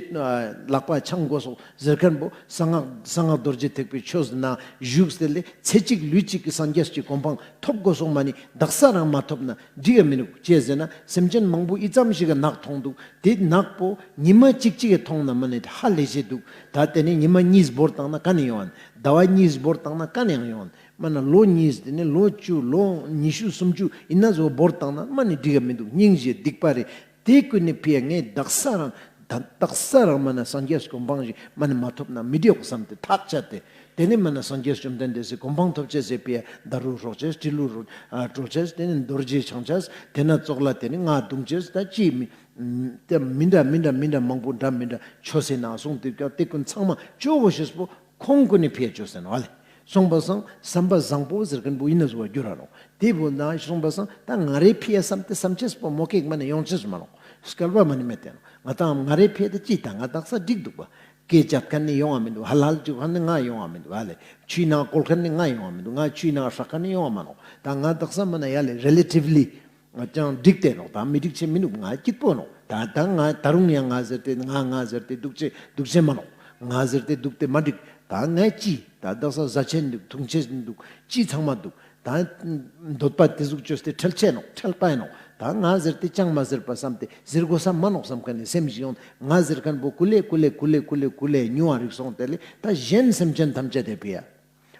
ལག་པ་འཆང་དགོས་སོག་ཟེར་མཁན་པོ་གསང་སྔགས་གསང་སྔགས་རྡོ་རྗེ་ཐེག་པའི་ཆོས་ན་བཞུགས་དེ་ལེ་ཚེ་གཅིག་ལུས་གཅིག་གི་སངས་རྒྱས་ཀྱི་གོ་འཕང་ཐོབ་དགོས་སོག་མ་ནི་དག་ས་རང་མ་ཐོབ་ན་འགྲིག་ག་མི་འདུག་ཅི་ཟེར་ན་སེམས་ཅན་མང་པོ་ཨི་ཙམ་ཞིག་གི་ནག་མཐོང་འདུག། དེ་ནག་པོ་ཉི་མ་གཅིག་གཅིག་གི་མཐོང་ན་མ་ནི་ཧ་ལས་ཤེས་འདུག། ད་དེ་ནས་ཉི་མ་གཉིས་བོར་བཏང་ན་ག་ནས་ཡོང་ཨན། ཟླ་བ་གཉིས་བོར་བཏང་ན་ག་ནས་ཡང་ཡོང་ཨན། མ་ན་ལོ་གཉིས་དེ་ནས་ལོ་བཅུ་ལོ་ཉི་ཤུ་སུམ་ཅུ་ཡིན་ན་བཟོ་བོར་བཏང་ན་མ་ནི་འགྲིག་ག་མི་འདུག། སྙིང་རྗེ་སྡིག་པ་རེད། དེ་ཀུན་ནི་ཕི་ཡ་ངས་དག་ས་རང་ད་དག་ས་རང་མ་ན་སངས་རྒྱས་གོ་འཕང་ཞིག་མ་ནི་མ་ཐོབ་ན་མི་འགྲིག་བསམ་སྟེ་ཐག་བཅད་དེ། དེ་ནས་མ་ན་སངས་རྒྱས་བཅོམ་ལྡན་འདས་སི་གོ་འཕང་ཐོབ་ཅེས་སི་ཕི་ཡ་ད་རུ་སྲོག་ཅེས་དྲི་ལུ་རུ་ཨ་སྤྲོ་ཅེས་དེ་ནས་རྡོ་རྗེ་འཆང་ཅེས་དེ་ན་ཙོག་ལ་དེ་ནས་ང་བརྡུང་ཅེས་ད་ཅི་མི་དེ་མི་འདྲ་མི་འདྲ་མི་འདྲ་མང་པོ་འདྲ་མི་འདྲ་ཆོས་སེ་ན་གསུངས་ཏེ་ཀྱང་དེ་ཀུན་ཚང་མ་ཅོ་གོ་ཤེས་པོ་ཁོང་ཀུན་ནི་ཕི་ཡ་ཅོས་ཟེར་ནོག་ཨ་ལེ། སོང་པ་སང་བསམ་པ་བཟང་པོ་ཟེར་མཁན་པོ་ཡིན་ན་བཟོ་བ་འགྱུར་ར་ནོག། དེ་བོ་ན་སོང་པ་སང་ད་ང་རེ་ཕི་ཡ་བསམ་སྟེ་བསམ་ཅེས་པོ་མོ་ཀེག་མ་ནི་ཡོང་ཅེས་མ་ནོག། སྐལ་བ་མ་ནི་མེད་དེ་ནོག། ང་དང་ང་རེ་ཕི་ཡ་དེ་ཅི་ད་ང་དག་ས་འགྲིག་འདུག་པ། སྐད་རྒྱབ་མཁན་ནི་ཡོང་བ་མི་འདུག། ཧ་ལ་ལ་ཅིག་ཧ་ནི་ང་ཡོང་བ་མི་འདུག་ཨ་ལེ། ཆུའི་ནང་བཀོལ་མཁན་ནི་ང་ཡོང་བ་མི་འདུག། ང་ཆུའི་ནང་སྲེག་མཁན་ནི་ཡོང་བ་མ་ནོག། ད་ང་དག་ས་མ་ན་ཡ་ལེ་རེ་ལེ་ཊིབ་ལི་ཅང་འགྲིག་སྟེ་ནོག། ད་མི་འགྲིག་ཆེ་མི་འདུག། ང་སྐྱིད་པོ་ནོག། ད་ད་ང་ད་རུང་ཡང་ང་ཟེར་ཏེ་ང་ང་ཟེར་ཏེ་སྡུག་ཆེ་སྡུག་ཆེ་མ་ནོག། ང་ཟེར་ཏེ་སྡུག་སྟེ་མ་འགྲིག། ད་ང་ཅི་ད་དག་ས་བཟའ་ཆེན་འདུག། འཐུང་ཆེན་འདུག། ཅི་ཚང་མ་འདུག། ད་འདོད་པ་དེ་ཟུག་བཅོས་ཏེ་ཁྲེལ་ཆེ་ནོག། ཁྲེལ་པ་ཡིན་ནོག། ད་ང་ཟེར་ཏེ་ཅང་མ་ཟེར་པ་བསམ་སྟེ་ཟེར་དགོས་ས་མ་ནོག་བསམ་མཁན་ནི་སེམས་ཤིག་ཡོང་། ང་ཟེར་མཁན་པོ་ཀུ་ལེ་ཀུ་ལེ་ཀུ་ལེ་ཀུ་ལེ་ཀུ་ལེ་ཉུང་བ་རིག་སོང་། དེ་ལས་ད་གཞན་སེམས་ཅན་ཐམས་ཅད་དེ་ཕི་ཡ།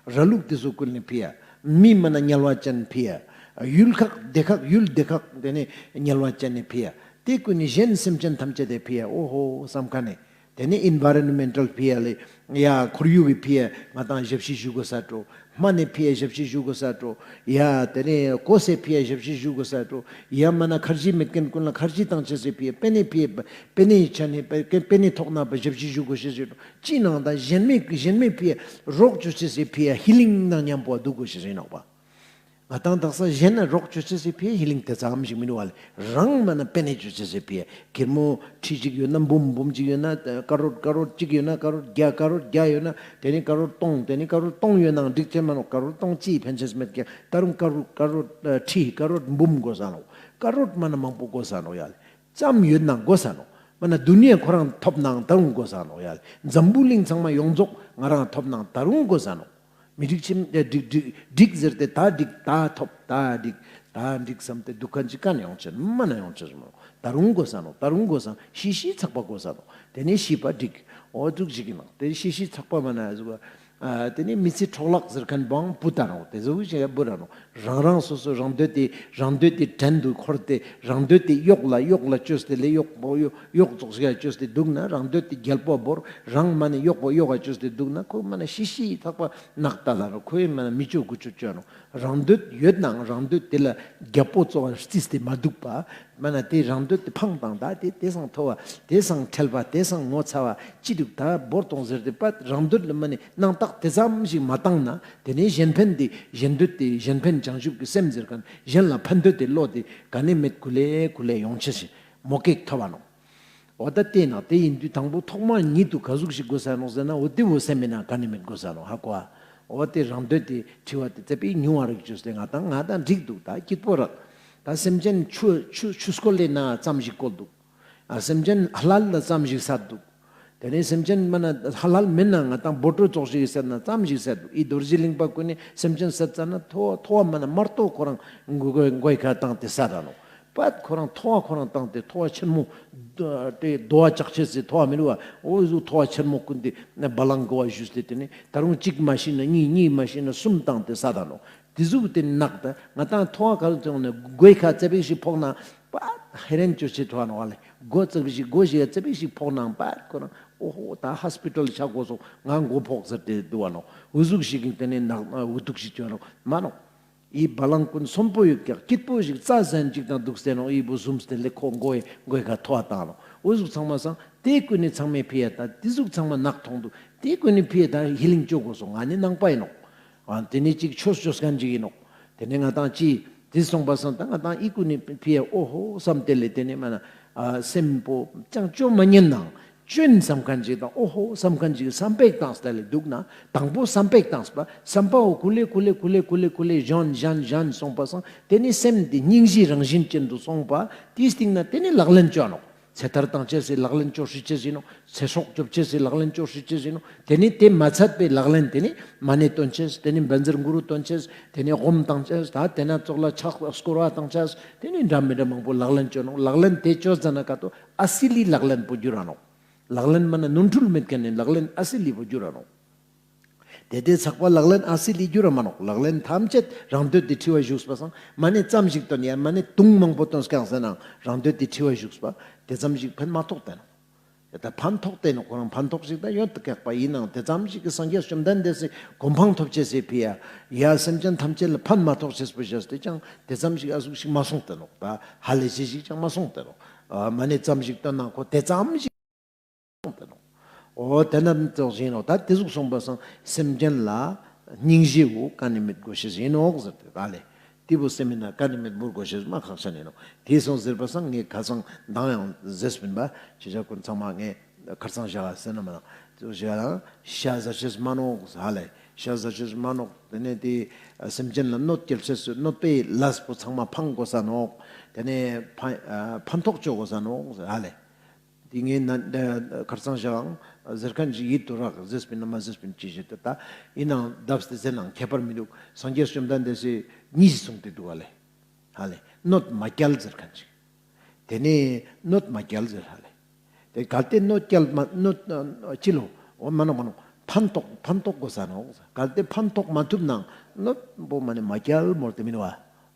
ར་ལུག་དེ་ཚོ་ཀུན་ནི་ཕི་ཡ། མི་མ་ན་དམྱལ་བ་ཅན་ཕི་ཡ། ཡུལ་ཁག་སྡེ་ཁག་ཡུལ་སྡེ་ཁག་དེ་ནི་དམྱལ་བ་ཅན་ནི་ཕི་ཡ། དེ་ཀུན་ནི་གཞན་སེམས་ཅན་ཐམས་ཅད་དེ་ཕི་ཡ། ཨོ་ཧོ་བསམ་མཁན་ནི། དེ་ནི་ཨིན་ཝའི་རོན་མེན་ཊལ་ཕི་ཡ་ལེ། ཡ་ཁོར་ཡུག་གི་ཕི་ཡ་ང་དང་ཞབས་ཕྱི་ཞུ་དགོས་ས་འགྲོ། སྨན་ནི་ཕི་ཡ་ཞབས་ཕྱི་ཞུ་དགོས་ས་འགྲོ། ཡ་དེ་ནི་གོས་སི་ཕི་ཡ་ཞབས་ཕྱི་ཞུ་དགོས་ས་འགྲོ། ཡ་མ་ན་ཁར་ཇི་མེད་མཁན་ཀུན་ལ་ཁར་ཇི་བཏང་ཅེས་སི་ཕི་ཡ། པེ་ནེ་ཕི་ཡ་པེ་ནེ་ཆ་ནི་པེ་པེ་ནེ་ཐོག་ན་པ་ཞབས་ཕྱི་ཞུ་དགོས་ཤེས་ཞུ་འགྲོ། ཅི་ནང་ད་གཞན་མའི་གཞན་མའི་ཕི་ཡ་རོགས་ཅོ་ཅེས་སི་ཕི་ཡ་ཧི་ལིང་ནང་མཉམ་པོ་འདུག་དགོས་ཤེས་ཡིན་ནོག་པ། ང་དང་དག་ས་གཞན་ན་རོགས་ཅོ་ཅེས་སི་ཕི་ཡ་ཧི་ལིང་དེ་ཙམ་ཞིག་མི་འདུག་བ་ལེ། རང་མ་ན་པེ་ནེ་ཅོ་ཅེས་སི་ཕི་ཡ། ཁེར་མོ་ཁྲི་གཅིག་ཡོད་ན་འབུམ་འབུམ་གཅིག་ཡོད་ན་ཀ་རོར་ཀ་རོར་གཅིག་ཡོད་ན་ཀ་རོར་བརྒྱ་ཀ་རོར་བརྒྱ་ཡོད་ན་དེ་ནི་ཀ་རོར་སྟོང་དེ་ནི་ཀ་རོར་སྟོང་ཡོད་ནའང་འགྲིག་ཅེས་མ་ནོག། ཀ་རོར་སྟོང་ཅིའི་ཕན་ཅེས་མེད་ཀྱང་ད་རུང་ཀ་རོར་ཀ་རོར་ཁྲི་ཀ་རོར་འབུམ་དགོས་ས་ནོག། ཀ་རོར་མ་ན་མང་པོ་དགོས་ས་ནོག་ཡ་ལེ། ཙམ་ཡོད་ན་དགོས་ས་ནོག། མ་ན་དུ་ནི་ཡ་ཁོ་རང་ཐོབ་ནའང་ད་རུང་དགོས་ས་ནོག་ཡ་ལེ། འཛམ་བུ་གླིང་ཚང་མ་ཡོངས་རྫོགས་ང་རང་ཐོབ་ནའང་ད་རུང་དགོས་ས་ནོག། མི་འགྲིག་ཕྱིན་ཏེ་འགྲིག་འགྲིག་འགྲིག་ཟེར་ཏེ་ད་འགྲིག་ད་ཐོབ་ད་འགྲིག་ད་འགྲིག་བསམ་སྟེ་འདུག་མཁན་ཅིག་ག་ནས་ཡོང་ཅེས་མ་ན་ཡོང་ཅེས་མ་ནོག། ད་རུང་དགོས་ས་ནོག། ད་རུང་དགོས་ས་ཤི་ཤི་ཚག་པ་དགོས་ས་ནོག། དེ་ནས་ཤི་བ་འགྲིག་འོ་འདུག་ཅིག་ཡིན་ནོག། དེ་ཤི་ཤི་ཚག་པ་མ་ན་ཟུག་ཨ་དེ་ནས་མི་ཚེ་འཕྲོ་བརླག་ཟེར་མཁན་བང་བུ་ད་ནོག། དེ་ཟུག་ཞིག་བུ་ར་ནོག། རང་རང་སོ་སོ་རང་འདོད་དེ་རང་འདོད་དེ་བྲན་དུ་འཁོར་ཏེ་རང་འདོད་དེ་གཡོག་ལ་གཡོག་ལ་བཅོས་ཏེ་ལས་གཡོག་པོ་གཡོག་གཡོག་ཙོགས་ཤིག་བཅོས་ཏེ་འདུག་ན་རང་འདོད་དེ་རྒྱལ་པོ་བོར་རང་མ་ནི་གཡོག་པོ་གཡོག་བཅོས་ཏེ་འདུག་ན་ཁོ་མ་ན་ཤི་ཤི་ཐག་པ་ནག་ལྟ་ལ་རོ། ཁོའི་མ་ན་མི་ཅོ་དགུ་ཅོ་ཅོ་ནོ། རང་འདོད་ཡོད་ནའང་རང་འདོད་དེ་ལ་རྒྱལ་པོ་ཙོགས་རྩིས་ཏེ་མ་འདུག་པ། མ་ན་དེ་རང་འདོད་དེ་ཕང་དང་ད་དེ་དེ་སང་མཐོ་བ་དེ་སང་ཁྲེལ་བ་དེ་སང་ངོ་ཚ་བ་ཅི་འདུག་ད་བོར་གཏོང་ཟེར་ཏེ་པ་རང་འདོད་ལ་མ་ནི་སྣང་དག་དེ་ཙམ་ཞིག་མ་བཏང་ན་དེ་ནས་གཞན་ཕན་དེ་གཞན་འདོད་དེ་གཞན་ཕན་བྱང་ཆུབ་ཀྱི་སེམས་ཟེར་མཁན་གཞན་ལ་ཕན་འདོད་དེ་བློ་དེ་ག་ནས་མེད་ཀུ་ལེ་ཀུ་ལེ་ཡོང་ཆེ་ཞིག་མོ་ཀེག་ཐོབ་བ་ནོ། འོ་ད་དེ་ན་དེ་ཡིན་དུས་དང་པོ་ཐོག་མ་ཉིད་དུ་ག་ཟུག་ཞིག་དགོས་ས་ནོག་ཟེར་ན་འོ་དེ་བོ་སེམས་མེད་ན་ག་ནས་མེད་དགོས་ས་ནོག་ཧ་གོ་ཨ། འོ་དེ་རང་འདོད་དེ་འཁྲི་བ་དེ་ཙེ་པིག་ཉུང་བ་རིག་བཅོས་ཏེ་ང་དང་ང་དང་འགྲིག་འདུག་ད་སྐྱིད་པོ་རག། ད་སེམས་ཅན་ཆུ་ཆུ་ཆུ་སྐོལ་ལེ་ན་ཙམ་ཞིག་བཀོལ་འདུག། ཨ་སེམས་ཅན་ཧ་ལ་ལ་ཙམ་ཞིག་ཟ་འདུག། དེ་ནས་སེམས་ཅན་མ་ན་ཧ་ལ་མིན་ན་ང་དང་བོ་ཊོ་ཙོགས་ཞིག་ཟ་ན་ཙམ་ཞིག་ཟ་འདུག། ཨི་རྡོ་རྗེ་གླིང་པ་ཀུན་ནས་སེམས་ཅན་ཟ་ཙ་ན་ཐོ་བ་ཐོ་བ་མ་ན་མར་ཏོ་ཁོ་རང་མགོ་མགོའི་ཁ་བཏང་སྟེ་ཟ་ར་ནོ། པད་ཁོ་རང་ཐོ་བ་ཁོ་རང་བཏང་སྟེ་ཐོ་བ་ཆེན་མོ་དེ་རྡོ་བ་ལྕགས་ཆེ་སི་ཐོ་བ་མི་རུ་བ་འོ་ཟུག་ཐོ་བ་ཆེན་མོ་ཀུན་ཏེ་བ་ལང་གོ་བ་ཞུས་ཏེ་དེ་ནས་ད་རུང་གཅིག་མ་ཤི་ན་གཉིས་གཉིས་མ་ཤི་ན་གསུམ་བཏང་སྟེ་ཟ་ད་ནོ། དེ་ཟུག་དེ་ནག་ད་ང་དང་ཐོ་བ་ག་རུ་ཐོན་ནས་མགོའི་ཁ་ཙེ་པིག་ཞིག་ཕོག་ན་པད་ཧེ་རན་ཅོ་ཆེ་ཐོ་བ་ནོ་བ་ལེ། མགོ་ཙེ་པིག་ཞིག་མགོ་ཞིག་ཙེ་པིག་ཞིག་ཕོག་ན་པད་ཁོ་རང་འོ་ཧོ་ད་ཧོས་པི་ཊལ་ཆ་དགོས་སོང་ང་མགོ་ཕོག་ཟེར་ཏེ་འདུག་བ་ནོ། འུ་ཟུག་ཞིག་གིན་དེ་ནས་ནག་འུ་ཐུག་ཞིག་ཅོ་ནོ་མ་ནོ། འི་བ་ལང་ཀུན་སོན་པོ་ཡོད་ཀྱག་སྐྱིད་པོ་ཞིག་རྩྭ་ཟན་ཅིག་དང་དུག་སྟེ་ནོག་འི་བོ་ཟུམ་སྟེ་ལེ་ཁོ་མགོའི་མགོའི་ཁ་ཐོ་བ་བཏང་ནོག་འོ་ཟུག་ཚང་མ་སང་ཏེ་ཀུན་ནི་ཚང་མའི་ཕི་ཡ་ད་ཏེ་ཟུག་ཚང་མ་ནག་ཐོང་དུག་ཏེ་ཀུན་ནི་ཕི་ཡ་ད་ཧི་ལིང་ཅོ་གོས་སོང་། ང་ནི་ནང་པ་ཨིན་ནོག་ཨ་ཏེ་ནི་ཅིག་ཆོས་ཅོ་ཁན་ཅིག་ཨིན་ནོག་ཏེ་ནི་ང་དང་ཅི་ཏེ་སོང་པ་སང་ད་ང་དང་འི་ཀུན་ནི་ཕི་ཡ་འོ་ཧོ་སམ་སྟེ་ལེ་ཏེ་ནི་མ་ན་ཨ་སེམས་པོ་ཅང་ཅོ་མ་ཉན་ནང་ཅོན་སམ་ཁན་ཅིག་དང་འོ་ཧོ་སམ་ཁན་ཅིག་སམ་པེག་བཏང་སྟེ་ལེ་དུག་ན་དང་པོ་སམ་པེག་བཏང་སྤ་སམ་པའོ་ཀུ་ལེ་ཀུ་ལེ་ཀུ་ལེ་ཀུ་ལེ་ཞན་ཞན་ཞན་སོང་པ་སང་ཏེ་ནི་སེམས་འདི་སྙིང་རྗེ་རང་བཞིན་ཅན་དུ་སོང་པ་ཏེའི་སྟིང་ན་ཏེ་ནི་ལག་ལེན་ཅོ་ནོག་ཚེ་ཐར་བཏང་ཅེས་སི་ལག་ལེན་ཅོ་ཤེས་ཅེས་ཨིན་ནོག་ཚེ་སྲོག་སྐྱོབ་ཅེས་སི་ལག་ལེན་ཅོ་ཤེས་ཅེས་ཨིན་ནོག་ཏེ་ནི་ཏེ་མ་ཚད་པའི་ལག་ལེན་ཏེ་ནི་མ་ཎི་འདོན་ཅེས་ཏེ་ནི་བཛྲ་གུ་རུ་འདོན་ཅེས་ཏེ་ནི་སྒོམ་བཏང་ཅེས་ད་ཏེ་ན་ཙོགས་ལ་ཕྱག་སྐོར་བ་བཏང་ཅེས་ཏེ་ནི་འདྲ་མི་འདྲ་མང་པོ་ལག་ལེན་ཅོ་ནོག་ལག་ལེན་ཏེ་ཅོ་ཟ་ན་ཀ་ཏོ་ཨ་སི་ལི་ལག་ལེན་པོ་གྱུར་ར་ནོག་ལག་ལེན་མ་ན་ནོར་འཁྲུལ་མེད་ཁན་ནི་ལག་ལེན་ཨ་སི་ལི་པོ་གྱུར་ར་ནོག་ཏེ་ཏེ་ཚག་པ་ལག་ལེན་ཨ་སི་ལི་གྱུར་ར་མ་ནོག་ལག་ལེན་ཐམས་ཅད་རང་འདོད་དེ་འཁྲི་བ་ཞུགས་པ་སང་མ་ཎི་ཙམ་ཞིག་འདོན་ཡ་མ་ཎི་དུང་མང་པོ་འདོན་སྐྱང་ཟེར་ནའང་རང་འདོད་དེ་འཁྲི་བ་ཞུགས་པ་ཏེ་ཙམ་ཞིག་ཕན་མ་ཐོགས་ཏེ་ནོག་ཡ་ད་ཕན་ཐོགས་ཏེ་ནོག་ཁོ་རང་ཕན་ཐོགས་ཤིག་ད་ཡོད་དུ་ཀྱག་པ་ཨིན་ནའང་ཏེ་ཙམ་ཞིག་གི་སངས་རྒྱས་བཅོམ་ལྡན་འདས་སི་གོ་འཕང་ཐོབ་ཅེས་སི་ཕི་ཡ་ཡ་སེམས་ཅན་ཐམས་ཅད་ལ་ཕན་མ་ཐོགས་ཅེས་པོ་ཞེས་ཏེ་ཅང་ཏེ་ཙམ་ཞིག་ཨ་ཟུག་ཞིག་མ་སོང་སྟེ་ནོག་ད་ཧ་ལས་ཅེས་ཞིག་ཅང་མ་སོང་སྟེ་ནོག་མ་ཎི་ཙམ་ཞིག་འདོན་ནའང་ཁོ་ཏེ་ཙམ་ཞིག་འོ་ཏེ་ན་ཙོགས་ཤིག་ཨིན་ནོག་ད་ཏེ་ཟུག་སོང་པ་སང་སེམས་ཅན་ལ་སྙིང་རྗེ་བོ་ཀ་ནེ་མེད་གོས་ཤེས་ཨིན་ནོག་ཟེར་ཏེ་ད་ལེ། ཏེ་བོ་སེམས་ན་ཀ་ནེ་མེད་བོར་གོས་ཤེས་མ་ཁག་ཆེན་ཨིན་ནོག་ཏེ་སོང་ཟེར་པ་སང་ངས་ཁ་སང་མདང་ཡང་ཟེར་སྤིན་པ་ཅི་ཞག་ཀུན་ཚང་མ་ངས་ཁར་སང་ཞག་ཟེར་ན་མ་ན་ཙོགས་ཞག་ལ་ཤ་ཟ་ཤེས་མ་ནོག་ཧ་ལེ། ཤ་ཟ་ཤེས་མ་ནོག་ཏེ་ནེ་ཏེ་སེམས་ཅན་ལ་གནོད་སྐྱེལ་ཤེས་གནོད་པའི་ལས་པོ་ཚང་མ་ཕང་གོས་ས་ནོག་ཏེ་ནེ་ཕན་ཨ་ཕན་ཐོགས་ཅོ་གོས་ས་ནོག་ཧ་ལེ། ཏེ་ངས་ན་ཁར་སང་ཞག་ཟེར་ཁན་ཞིག་ཡིད་དུ་རག་ཟེར་སྤིན་ན་མ་ཟེར་སྤིན་ཅི་ཞིག་ཏེ་ད་ཨིན་ནའང་བརྡབས་ཏེ་ཟེར་ནའང་ཁྱད་པར་མི་དུག་སངས་རྒྱས་བཅོམ་ལྡན་འདས་སི་ཉིས་ཤིག་གསུངས་ཏེ་དུག་ཧ་ལེ། ཧ་ལེ། གནོད་མ་སྐྱེལ་ཟེར་ཁན་ཞིག་ཏེ་ནེ་གནོད་མ་སྐྱེལ་ཟེར་ཧ་ལེ། ཏེ་གལ་ཏེ་གནོད་སྐྱེལ་མ་གནོད་ཅི་ལོ། འོ་མ་ནོག་མ་ནོག་ཕན་ཐོགས་ཕན་ཐོགས་གོས་ས་ནོག་གལ་ཏེ་ཕན་ཐོགས་མ་ཐུབ་ནའང་གནོད་པོ་མ་ནེ་མ་སྐྱེལ་མོལ་ཏེ་མིན་བ།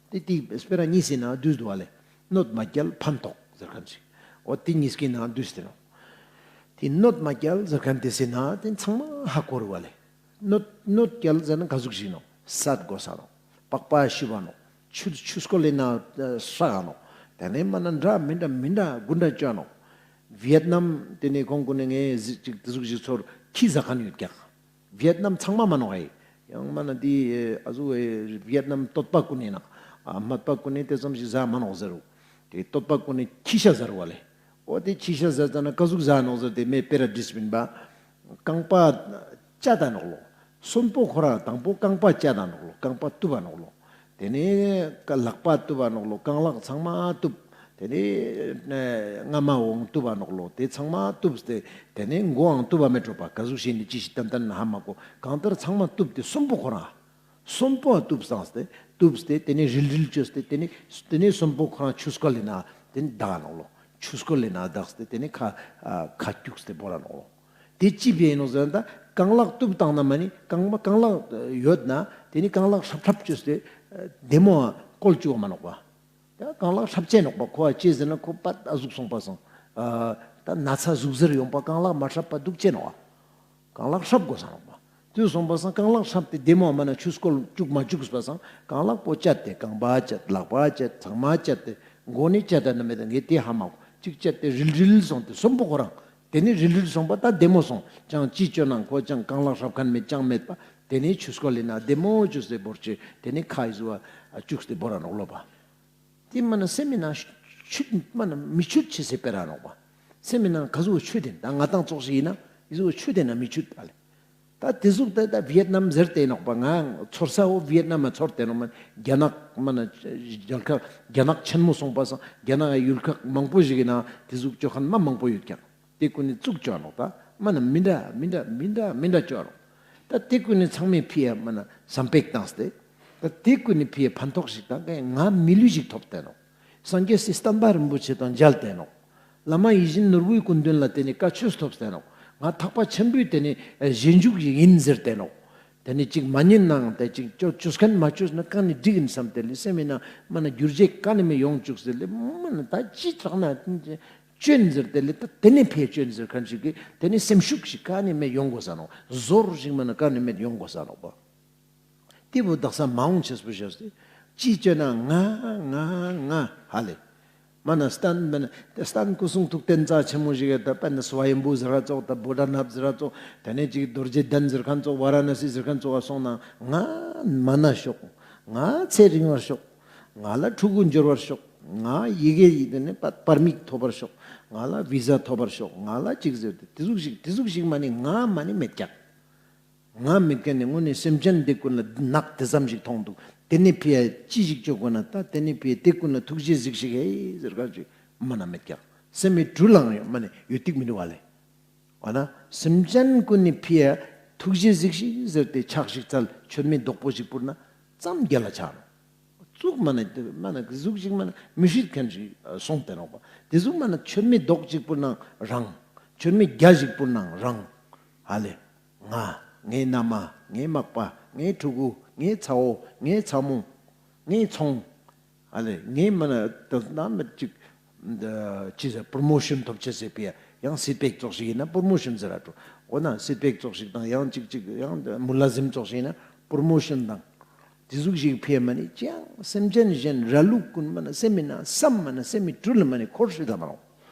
ཏེ་ཏེ་སྤེ་ར་ཉིས་ཨིན་ན་དུས་དུག་ཧ་ལེ། གནོད་མ་སྐྱེལ་ཕན་ཐོགས་ཟེར་ཁན་ཞིག་འོ་ཏེ་ཉིས་ཀི་ནང་དུས་ཏེ་ནོག་ཏེ་གནོད་མ་སྐྱེལ་ཟེར་ཁན་ཏེ་སེ་ན་ཏེ་ཚང་མ་ཧ་གོ་རུག་ཧ་ལེ། གནོད་གནོད་སྐྱེལ་ཟེར་ན་ག་ཟུག་ཞིག་ནོག་སད་གོས་ས་ནོག་པགས་པ་ཤི་བ་ནོག་ཆུ་ཆུ་སྐོལ་ལེ་ན་སྲ་ག་ནོག་ཏེ་ནེ་མ་ན་འདྲ་མི་འདྲ་མི་འདྲ་གུན་འདྲ་ཅོ་ནོག་ཝི་ཡེད་ནམ་ཏེ་ནེ་གོང་གུན་ནེ་ངས་ཅིག་ཏེ་ཟུག་ཞིག་ཚོར་ཁྱི་ཟ་ཁན་ཡོད་ཀྱག་ཝི་ཡེད་ནམ་ཚང་མ་མ་ནོག་ཨེ། ཡང་མ་ན་ཏེ་ཨ་ཟུག་ཨེ་ཝི་ཡེད་ནམ་སྟོད་པ་གུན་ནེ་ན་ཨ་སྨད་པ་གུན་ནེ་ཏེ་ཙམ་ཞིག་ཟ་མ་ནོག་ཟེར་རུག་ཏེ་སྟོད་པ་གུན་ནེ་ཁྱི་ཤ་ཟ་རུག་ཧ་ལེ། འོ་ཏེ་ཁྱི་ཤ་ཟ་ཙ་ན་ག་ཟུག་ཟ་ནོག་ཟེར་ཏེ་མེ་སྤེ་ར་དྲིས་སྤིན་པ། རྐང་པ་བཅད་ད་ནོག་ལོ། སོན་པོ་ཁོ་རང་དང་པོ་རྐང་པ་བཅད་ད་ནོག་ལོ། རྐང་པ་གཏུབ་པ་ནོག་ལོ། ཏེ་ནེ་ལག་པ་གཏུབ་པ་ནོག་ལོ། རྐང་ལག་ཚང་མ་གཏུབ། ཏེ་ནེ་རྔ་མའང་གཏུབ་པ་ནོག་ལོ། ཏེ་ཚང་མ་གཏུབ་སྟེ་ཏེ་ནེ་མགོའང་གཏུབ་པ་མེད་འགྲོ་པ་ག་ཟུག་ཞིག་ནི་ཅི་ཞིག་ཏན་ཏན་ཧ་མ་གོ། གང་ལྟར་ཚང་མ་གཏུབ་སྟེ་སོན་པོ་ཁོ་རང་སོན་པོ་གཏུབ་སྟེ་གཏུབ་སྟེ་ཏེ་ནེ་རིལ་རིལ་ཅོས་ཏེ་ཏེ་ནེ་ཏེ་ནེ་སོན་པོ་ཁོ་རང་ཆུ་སྐོལ་ལེ་ན་ཏེ་ནེ་དག་ནོག་ལོ། ཆུ་སྐོལ་ལེ་ན་དག་སྟེ་ཏེ་ནེ་ཁ་ཨ་ཁ་སྐྱུགས་ཏེ་བོར་ར་ནོག་ལོ། ཏེ་ཅི་ཕི་ཨིན་ནོག་ཟེར་ན་ད་རྐང་ལག་གཏུབ་བཏང་ན་མ་ནེ་རྐང་པ་རྐང་ལག་ཡོད་ན་ཏེ་ནེ་རྐང་ལག་ཧྲབ་ཧྲབ་ཅོས་ཏེ་བདེ་མོ་སྐོལ་ཅུག་མ་ནོག་པ། ད་རྐང་ལག་ཧྲབ་ཅེས་ནོག་པ་ཁོ་ཨ་ཅི་ཟེར་ན་ཁོ་པད་ཨ་ཟུག་སོང་པ་སང་ཨ་ད་ན་ཚ་ཟུག་གཟེར་ཡོང་པ་རྐང་ལག་མ་ཧྲབ་པ་དུག་ཅེས་ནོག་པ། རྐང་ལག་ཧྲབ་གོས་ས་ནོག་པ། ཏེ་སོང་པ་སང་རྐང་ལག་ཧྲབ་སྟེ་བདེ་མོ་མ་ན་ཆུ་སྐོལ་ཅུག་མ་ཅུག་པ་སང་རྐང་ལག་པོ་བཅད་དེ་རྐང་པ་བཅད་ལག་པ་བཅད་ཚང་མ་བཅད་དེ་མགོ་ནེ་བཅད་ད་ན་མེད་ད་ངས་ཏེ་ཧ་མ་གོ། ཅིག་བཅད་དེ་རིལ་རིལ་སོང་སྟེ་སོན་པོ་ཁོ་རང་ཏེ་ནེ་རིལ་རིལ་སོང་པ་ད་བདེ་མོ་སོང་ཅང་ཅི་ཅོ་ནའང་ཁོ་ཅང་རྐང་ལག་ཧྲབ་ཁན་མེད་ཅང་མེད་པ། ཏེ་ནེ་ཆུ་སྐོལ་ལེ་ན་བདེ་མོ་ཅོས་ཏེ་བོར་ཅེས་ཏེ་ནེ་ཁ་ཨི་ཟུག་ཨ་ཅུགས་ཏེ་བོར་ར་ནོག་ལོ་པ། ཏེ་མ་ན་སེམས་མི་ནང་ཆུད་མ་ན་མི་ཆུད་ཅེས་སི་སྤེ་ར་ནོག་པ། སེམས་མི་ནང་ག་ཟུག་ཆུད་དེ་ད་ང་དང་ཙོགས་ཤིག་ཨིན་ན་ཨི་ཟུག་ཆུད་དེ་ན་མི་ཆུད་ཨ་ལེ། ད་ཏེ་ཟུག་ད་ད་ཝི་ཡེད་ནམ་ཟེར་ཏེ་ནོག་པ། ང་ཚོར་ས་བོ་ཝི་ཡེད་ནམ་མ་ཚོར་ཏེ་ནོག་མ། རྒྱ་ནག་མ་ན་རྒྱལ་ཁབ་རྒྱ་ནག་ཆེན་མོ་སོང་པ་སང་རྒྱ་ནག་ཡུལ་ཁག་མང་པོ་ཞིག་གི་ནང་ཏེ་ཟུག་ཅོ་ཁན་མ་མང་པོ་ཡོད་ཀྱག་ཏེ་ཀུན་ནི་ཙུག་ཅོ་ནོག་ད་མ་ན་མི་འདྲ་མི་འདྲ་མི་འདྲ་མི་འདྲ་ཅོ་ནོག་ད་ཏེ་ཀུན་ནི་ཚང་མའི་ཕི་ཡ་མ་ན་སམ་པེག་བཏང་སྟེ་ད་ཏེ་ཀུན་ནི་ཕི་ཡ་ཕན་ཐོགས་ཤིག་དང་ང་མི་ལུས་ཤིག་ཐོབ་སྟེ་ནོག་སངས་རྒྱས་སི་བསྟན་པ་རིན་པོ་ཆེ་དང་མཇལ་ཏེ་ནོག་བླ་མ་ཡིད་བཞིན་ནོར་བུའི་སྐུ་མདུན་ལ་ཏེ་ནེ་བཀའ་ཆོས་ཐོབ་སྟེ་ནོག་ང་ཐེག་པ་ཆེན་པོའི་ཏེ་ནེ་རྗེས་འཇུག་ཞིག་ཨིན་ཟེར་ཏེ་ནོག་ཏེ་ནེ་ཅིག་མ་ཉན་ནའང་ཏེ་ཅིག་ཅོ་ཅོ་ཁན་མ་ཅོས་ན་ཀ་ནེ་འགྲིག་ཨིན་སམ་སྟེ་ལེ་སེམས་མི་ནང་མ་ན་འགྱུར་བྱེད་ཀ་ནེ་མེད་ཡོང་ཅུག་སྟེ་ལེ་མ་ན་ད་ཅི་དྲག་ན་ཅོན་ཟེར་ཏེ་ལེ་ད་ཏེ་ནེ་ཕི་ཡ་ཅོན་ཟེར་ཁན་ཞིག་གི་ཏེ་ནེ་སེམས་ཤུགས་ཤིག་ཀ་ནེ་མེད་ཡོང་གོས་ས་ནོག་ཟོར་ཞིག་མ་ན་ཀ་ནེ་མེད་ཡོང་གོས་ས་ནོག་པ། ཏེ་བོ་དག་ས་མ་འོང་ཅེས་པོ་ཞིག་སྟེ། ཅི་ཅོ་ན་ང་ང་ང་ཧ་ལེ། མ་ན་སྟན་མ་ན་ཏེ་སྟན་སྐུ་གསུང་ཐུགས་རྟེན་རྩ་ཆེན་མོ་ཞིག་ཡོད་ད། དཔེར་ན་སྭ་ཡམ་བུ་ཟེར་ཁན་ཙོགས་ད། བོ་ཌ་ནཱཐ་ཟེར་ཁན་ཙོགས། ཏེ་ནེ་ཅིག་རྡོ་རྗེ་གདན་ཟེར་ཁན་ཙོགས། ཝཱ་ར་ཎ་སི་ཟེར་ཁན་ཙོགས་སོང་ན་ང་མ་ན་ཤོག། ང་ཚེ་རིང་བར་ཤོག། ང་ལ་ཕྲུ་གུ་འབྱོར་བར་ཤོག། ང་ཡི་གེ་ཡི་ཏེ་ནེ་པར་མིག་ཐོབ་བར་ཤོག། ང་ལ་བི་ཟ་ཐོབ་བར་ཤོག། ང་ལ་ཅིག་ཟེར་ཏེ་ཏེ་ཟུག་ཞིག་ཏེ་ཟུག་ཞིག་མ་ནེ་ང་མ་ནེ་མེད་ཀྱག། ང་མེད་ཁན་ནི་སྔོན་ནེ་སེམས་ཅན་ཏེ་ཀུན་ལ་ནག་ཏེ་ཙམ་ཞིག་ཐོང་དུག། ཏེ་ནེ་ཕི་ཡ་ཅི་ཞིག་ཅོ་གོས་ན་ད། ཏེ་ནེ་ཕི་ཡ་ཏེ་ཀུན་ལ་ཐུགས་རྗེ་གཟིགས་ཤིག་ཧེ་ཟེར་ཁན་ཞིག་མ་ན་མེད་ཀྱག། སེམས་མི་དྲུལ་ལང་ཡོད་མ་ནེ་ཡོད་ཏིག་མི་དུག་པ་ལེ། འོ་ན་སེམས་ཅན་ཀུན་ནི་ཕི་ཡ་ཐུགས་རྗེ་གཟིགས་ཤིག་ཟེར་ཏེ་ཕྱག་ཞིག་བཙལ། མཆོད་མེ་རྡོག་པོ་ཞིག་ཕུལ་ན་ཙམ་རྒྱལ་ལ་ཆགས་ནོག། ཙུག་མ་ན་མ་ན་ཟུག་ཞིག་མ་ན་མི་ཤེས་ཁན་ཞིག་སོང་སྟེ་ནོག་པ། ཏེ་ཟུག་མ་ན་མཆོད་མེ་རྡོག་ཅིག་ཕུལ་ན་རང་། མཆོད་མེ་བརྒྱ་ཞིག་ཕུལ་ན་རང་། ཧ་ལེ། ང་། ངའི་མནའ་མ། ངའི་མག་པ། ངའི་ཕྲུ་གུ། ངའི་ཚ་བོ། ངའི་ཚ་མོ། ངའི་ཚོང་། ཨ་ལེ། ངའི་མ་ན་ད་ན་མི་ཅིག་ཅི་ཟེར་པྲོ་མོ་ཤན་ཐོབ་ཅེས་ཟེར་པའི་ཡང་སྲིད་པའི་ཙོགས་ཤིག་ཡིན་ན་པྲོ་མོ་ཤན་ཟེར་ར་འགྲོ། འོ་ན་སྲིད་པའི་ཙོགས་ཤིག་དང་ཡང་ཅིག་ཅིག་ཡང་མུ་ལ་ཟིམ་ཙོགས་ཤིག་ཡིན་ན་པྲོ་མོ་ཤན་དང་། ཏེ་ཟུག་ཞིག་ཕི་ཡ་མ་ནེ་ཅང་སེམས་ཅན་གཞན་ར་ལུག་ཀུན་མ་ན་སེམས་མི་ན་སམ་མ་ན་སེམས་མི་དྲུལ་མ་ནེ་འཁོར་ཧྲིལ་ད་མ་རུང་།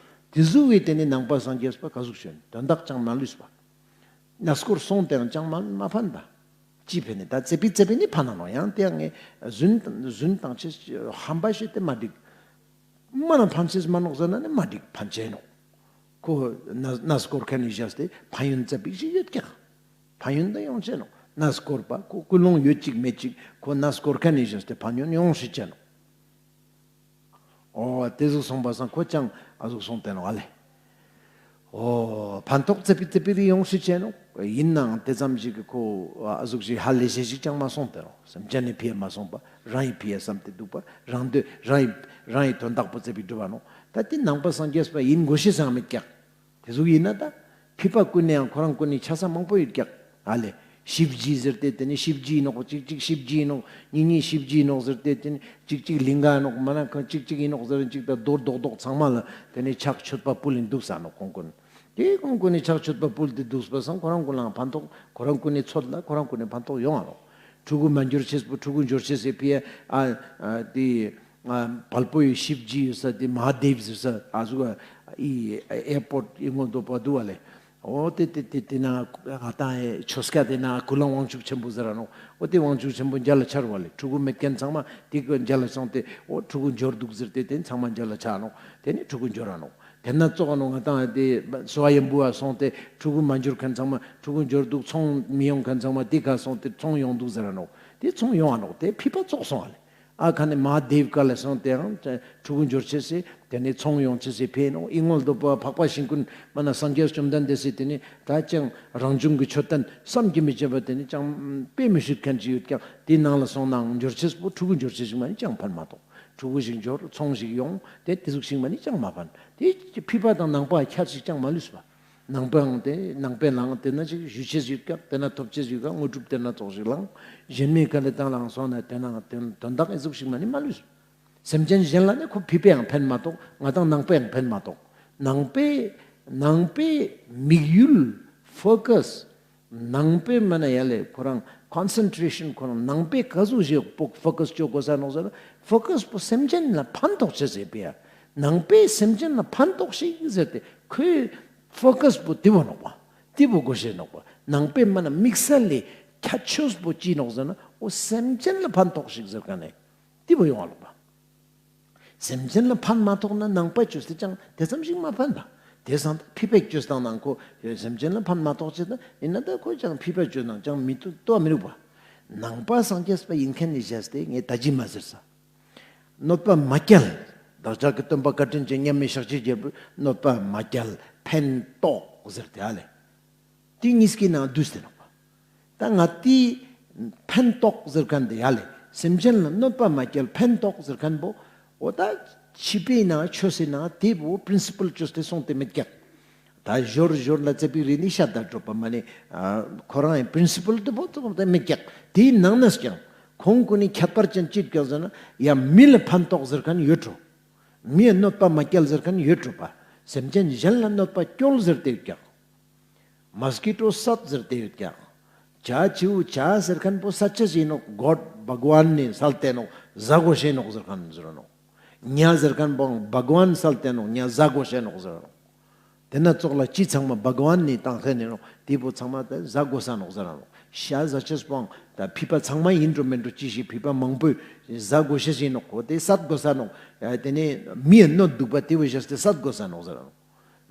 ཏེ་ཟུག་གི་ཏེ་ནེ་ནང་པ་སངས་རྒྱས་པ་ག་ཟུག་ཞིག་དོན་དག་ཅང་མ་ལུས་པ། གནས་སྐོར་སོང་སྟེ་ཡང་ཅང་མ་མ་ཕན་པ། ཅི་ཕན་ནི་ད་ཙེ་པི་ཙེ་པི་ནི་ཕན་ན་ནོག། ཡང་ཏེ་ཡང་ངས་རྫུན་རྫུན་བཏང་ཅེས་ཧམ་པ་བཤད་དེ་མ་འགྲིག། མ་ན་ཕན་ཅེས་མ་ནོག་ཟེར་ན་ནི་མ་འགྲིག། ཕན་ཅེས་ནོག། ཁོ་གནས་གནས་སྐོར་ཁན་ནི་བཞག་སྟེ་ཕན་ཡོན་ཙ་པིག་ཞིག་ཡོད་ཀྱག། ཕན་ཡོན་ད་ཡོང་ཅེས་ནོག། གནས་སྐོར་པ་ཁོ་ཀུན་སློང་ཡོད་ཅིག་མེད་ཅིག་ཁོ་གནས་སྐོར་ཁན་ནི་བཞག་སྟེ་ཕན་ཡོན་ཡོང་ཤེས་ཅེས་ནོག། འོ་ཏེ་ཟུག་སོང་པ་སང་ཁོ་ཅང་ཨ་ཟུག་སོང་སྟེ་ནོག་ཨ་ལེ། འོ་ཕན་ཐོགས་ཙ་པིག་ཙ་པིག་རེ་ཡོང་ཤེས་ཅེས་ནོག། ཡིན་ནའང་ཏེ་ཙམ་ཞིག་གི་ཁོ་ཨ་ཟུག་ཞིག་ཧ་ལས་ཤེས་ཤིག་ཅང་མ་སོང་སྟེ་ནོག། སེམས་ཅན་ནི་ཕི་ཡ་མ་སོང་པ་རང་ཡི་ཕི་ཡ་བསམ་སྟེ་འདུག་པ། རང་འདོད་རང་ཡི་རང་ཡི་དོན་དག་པོ་ཙ་པིག་སྒྲུབ་པ་ནོག། ད་ཏེ་ནང་པ་སངས་རྒྱས་པ་ཡིན་དགོས་ཤེས་སང་མེད་ཀྱག། ཏེ་ཟུག་ཡིན་ན་ད་ཕི་པ་ཀུན་ནི་ཡང་ཁོ་རང་ཀུན་ནི་ཆ་ས་མང་པོ་ཡོད་ཀྱག། ཨ་ལེ། ཤིབ་ཇི་ཟེར་ཏེ་ཏེ་ནི་ཤིབ་ཇི་ཡིན་ནོག། ཅིག་ཅིག་ཤིབ་ཇི་ཡིན་ནོག། ཉིས་ཉིས་ཤིབ་ཇི་ཡིན་ནོག་ཟེར་ཏེ་ཏེ་ནི་ཅིག་ཅིག་ལིང་ག་ཡིན་ནོག། མ་ན་ཁ་ཅིག་ཅིག་ཡིན་ནོག་ཟེར་ཅིག་ད་རྡོ་རྡོག་རྡོག་ཚང་མ་ལ་ཏེ་ནི་ཕྱག་མཆོད་པ་ཕུལ་ཡིན་འདུག་ས་ནོག་ཁོང་ཀུན། ཏེ་ཁོང་ཀུན་ནི་ཕྱག་མཆོད་པ་ཕུལ་ཏེ་འདུག་པ་སང་ཁོ་རང་ཀུན་ལའང་ཕན་ཐོགས། ཁོ་རང་ཀུན་ནི་ཚོད་ལ་ཁོ་རང་ཀུན་ནི་ཕན་ཐོགས་ཡོང་ང་ནོག། ཕྲུ་གུ་མ་འབྱོར་ཅེས་པོ་ཕྲུ་གུ་འབྱོར་ཅེས་སི་ཕི་ཡ་ཨ་ཨ་ཏེ། ང་བལ་པོ་ཡི་ཤིབ་ཇི་ཡོད་ས་ཏེ་མ་ཧཱ་དེབ་ཟེར་ས་ཨ་ཟུག་ཨི་ཨེར་པོརཊ་ཡི་ངོ་དོ་པ་དུག་པ་ལེ། འོ་ཏེ་ཏེ་ཏེ་ཏེ་ན་ང་ཏང་ཨེ་ཆོས་སྐད་ཏེ་ན་ཀུན་ལ་དབང་ཕྱུག་ཆེན་པོ་ཟེར་ར་ནོག། འོ་ཏེ་དབང་ཕྱུག་ཆེན་པོ་མཇལ་ལ་ཆར་བ་ལེ། ཕྲུ་གུ་མེད་ཁན་ཚང་མ་ཏེ་ཀ་མཇལ་ལ་སོང་སྟེ་འོ་ཕྲུ་གུ་འབྱོར་དུག་ཟེར་ཏེ་ཏེ་ཚང་མ་མཇལ་ལ་ཆ་ནོག། ཏེ་ནེ་ཕྲུ་གུ་འབྱོར་ར་ནོག། ཏེ་ན་ཙོགས་ནོག་ང་ཏང་ཨེ་ཏེ་སྭ་ཡམ་བུ་བ་སོང་སྟེ་ཕྲུ་གུ་མ་འབྱོར་ཁན་ཚང་མ་ཕྲུ་གུ་འབྱོར་དུག། ཚོང་མི་ཡོང་ཁན་ཚང་མ་ཏེ་ཀ་སོང་སྟེ་ཚོང་ཡོང་དུག་ཟེར་ར་ནོག། ཏེ་ཚོང་ཡོང་ང་ནོག། ཏེ་ཕི་པ་ཙོགས་སོང་བ་ལེ། ཨ་ཁ་ནེ་མ་ཧཱ་དེབ་ཀ་ལ་སོང་སྟེ་ཡང་ཕྲུ་གུ་འབྱོར་ཅེས་སི་ཏེ་ནེ་ཚོང་ཡོང་ཅེས་སི་ཕི་ཡ་ནོག། ཨི་ངོ་དོ་པ་འཕགས་པ་ཤིང་ཀུན་མ་ན་སངས་རྒྱས་བཅོམ་ལྡན་འདས་སི་ཏེ་ནེ་ད་ཅང་རང་བྱུང་གི་མཆོད་རྟེན་བསམ་གྱིས་མི་ཁྱབ་པ་ཏེ་ནེ་ཅང་དཔེ་མི་སྲིད་ཁན་ཅིག་ཡོད་ཀྱག། ཏེའི་ནང་ལ་སོང་ནའང་འབྱོར་ཅེས་པོ་ཕྲུ་གུ་འབྱོར་ཅེས་ཤིག་མ་ནེ་ཅང་ཕན་མ་ཐོགས། ཕྲུ་གུ་ཞིག་འབྱོར། ཚོང་ཞིག་ཡོང་། ཏེ་ཏེ་ཟུག་ཞིག་མ་ནེ་ཅང་མ་ཕན། ཏེ་ཕི་པ་དང་ནང་པ་ཁྱད་ཞིག་ཅང་མ་ལུས་པ། ནང་པའང་ཏེ་ནང་པའི་ནང་ཏེ་ན་ཅིག་ཞུ་ཅེས་ཡོད་ཀྱག། ཏེ་ན་ཐོབ་ཅེས་ཡོད་ཀྱག། དངོས་གྲུབ་ཏེ་ན་ཙོགས་ཤིག་ལང་། གཞན་མའི་ཀ་ལ་དང་ལའང་སོང་ན་ཏེ་ན་དོན་དག་ཨི་ཟུག་ཞིག་མ་ནེ་མ་ལུས། སེམས་ཅན་གཞན་ལ་ནི་ཁོ་ཕི་པའང་ཕན་མ་ཐོགས། ང་ཏང་ནང་པའང་ཕན་མ་ཐོགས། ནང་པའི་ནང་པའི་དམིགས་ཡུལ་ཕོ་ཀས་ནང་པའི་མ་ན་ཡ་ལེ་ཁོ་རང་ཀོན་སེན་ཊྲེ་ཤན་ཁོ་རང་ནང་པའི་ཀ་ཟུག་ཞིག་ཕོ་ཕོ་ཀས་ཅོ་གོས་ས་ནོག་ཟེར་ན་ཕོ་ཀས་པོ་སེམས་ཅན་ལ་ཕན་ཐོགས་ཅེས་ཟེར་པའི་ཡ། ནང་པའི་སེམས་ཅན་ལ་ཕན་ཐོགས་ཤིག་ཟེར་ཏེ་ཁོའི་ཕོ་ཀས་པོ་ཏེ་བོ་ནོག་པ། ཏེ་བོ་གོ་ཤེས་ནོག་པ། ནང་པའི་མ་ན་དམིགས་བསལ་ལས་ཁྱད་ཆོས་པོ་ཅི་ནོག་ཟེར་ན་འོ་སེམས་ཅན་ལ་ཕན་ཐོགས་ཤིག་ཟེར་ཁན་ནི་ཏེ་བོ་ཡོང་བ་ལོག་པ། སེམས་ཅན་ལ་ཕན་མ་ཐོགས་ན་ནང་པ་ཅོས་ཏེ་ཅང་ཏེ་ཙམ་ཞིག་མ་ཕན་པ། ཏེ་སང་ཕི་པའི་ཅོས་ཏང་ནང་ཁོ་སེམས་ཅན་ལ་ཕན་མ་ཐོགས་ཅེས་ཏང་ཡིན་ན་ད་ཁོ་ཅང་ཕི་པ་ཅོས་ནང་ཅང་མི་ཏོ་མི་རུག་པ། ནང་པ་སངས་རྒྱས་པ་ཡིན་ཁན་ནི་བཞག་སྟེ་ངས་ད་ཅི་མ་ཟེར་ས། གནོད་པ་མ་བསྐྱལ། བདག་ཅག་གི་སྟོན་པ་བཀའ་དྲིན་ཅན་མཉམ་མེད་ཤཱཀྱའི་རྒྱལ་པོས་གནོད་པ་མ་བསྐྱལ་ཕན་ཐོགས་ཟེར་ཏེ་ཨ་ལེ། ཏེ་ཉིས་ཀའི་ནང་བསྡུས་ཏེ་ནོག་པ། ད་ང་ཏེ་ཕན་ཐོགས་ཟེར་ཁན་ཏེ་ཡ་ལེ། སེམས་ཅན་ལ་གནོད་པ་མ་བསྐྱལ་ཕན་ཐོགས་ཟེར་ཁན་བོ་འོ་ད་ཕྱི་པའི་ནང་ཆོས་སི་ནང་ཏེ་བོ་པྲིན་སི་པལ་ཅོས་ཏེ་སོང་སྟེ་མེད་ཀྱག། ད་ཞོར་ཞོར་ལ་ཙ་པིག་རེ་ནི་ཤད་ད་གྲོགས་པ་མ་ནེ་ཨ་ཁོ་རང་ཡང་པྲིན་སི་པལ་ཏེ་བོ་ཙམ་ཏེ་མེད་ཀྱག། ཏེའི་ནང་ནས་ཀྱང་ཁོང་ཀུན་ནི་ཁྱད་པར་ཅན་ཅི་ཀྱག་ཟེར་ན་ཡང་མི་ལ་ཕན་ཐོགས་ཟེར་ཁན་ཡོད་འགྲོ། མི་ལ་གནོད་པ་མ་བསྐྱལ་ཟེར་ཁན་ཡོད་འགྲོ་པ། སེམས་ཅན་གཞན་ལ་གནོད་པ་བསྐྱལ་ཟེར་ཏེ་ཡོད་ཀྱག། མོས་ཀི་ཊོ་བསད་ཟེར་ཏེ་ཡོད་ཀྱག། ཇ་ཆུ་ཇ་ཟེར་ཁན་པོ་ས་ཆེས་ཨིན་ནོག། གོཌ་བྷག་ཝཱན་ནི་སལ་ཏེ་ནོག་ཟ་གོས་ཤེས་ནོག་ཟེར་ཁན་ཟེར་ནོག། ཉ་ཟེར་ཁན་པོ་བྷག་ཝཱན་སལ་ཏེ་ནོག་ཉ་ཟ་གོས་ཤེས་ནོག་ཟེར་ནོག། ཏེ་ན་ཙོགས་ལ་ཅི་ཚང་མ་བྷག་ཝཱན་ནི་ཏང་ཁན་ཨིན་ནོག། ཏེ་བོ་ཚང་མ་ཏ་ཟ་གོས་ས་ནོག་ཟེར་ནོག། ཤ་ཟ་ཅེས་པོའང་ཏ་ཕི་པ་ཚང་མ་ཨིན་འགྲོ་མེན་འགྲོ་ཅི་ཞིག་ཕི་པ་མང་པོས་ཟ་གོས་ཤེས་ཨིན་ནོག། ཁོ་ཏེ་སད་གོས་ས་ནོག། ཏེ་ནེ་མི་ཡ་གནོད་དུག་པ་ཏེ་བོ་ཞེས་ཏེ་སད་གོས་ས་ནོག་ཟེར་ནོག།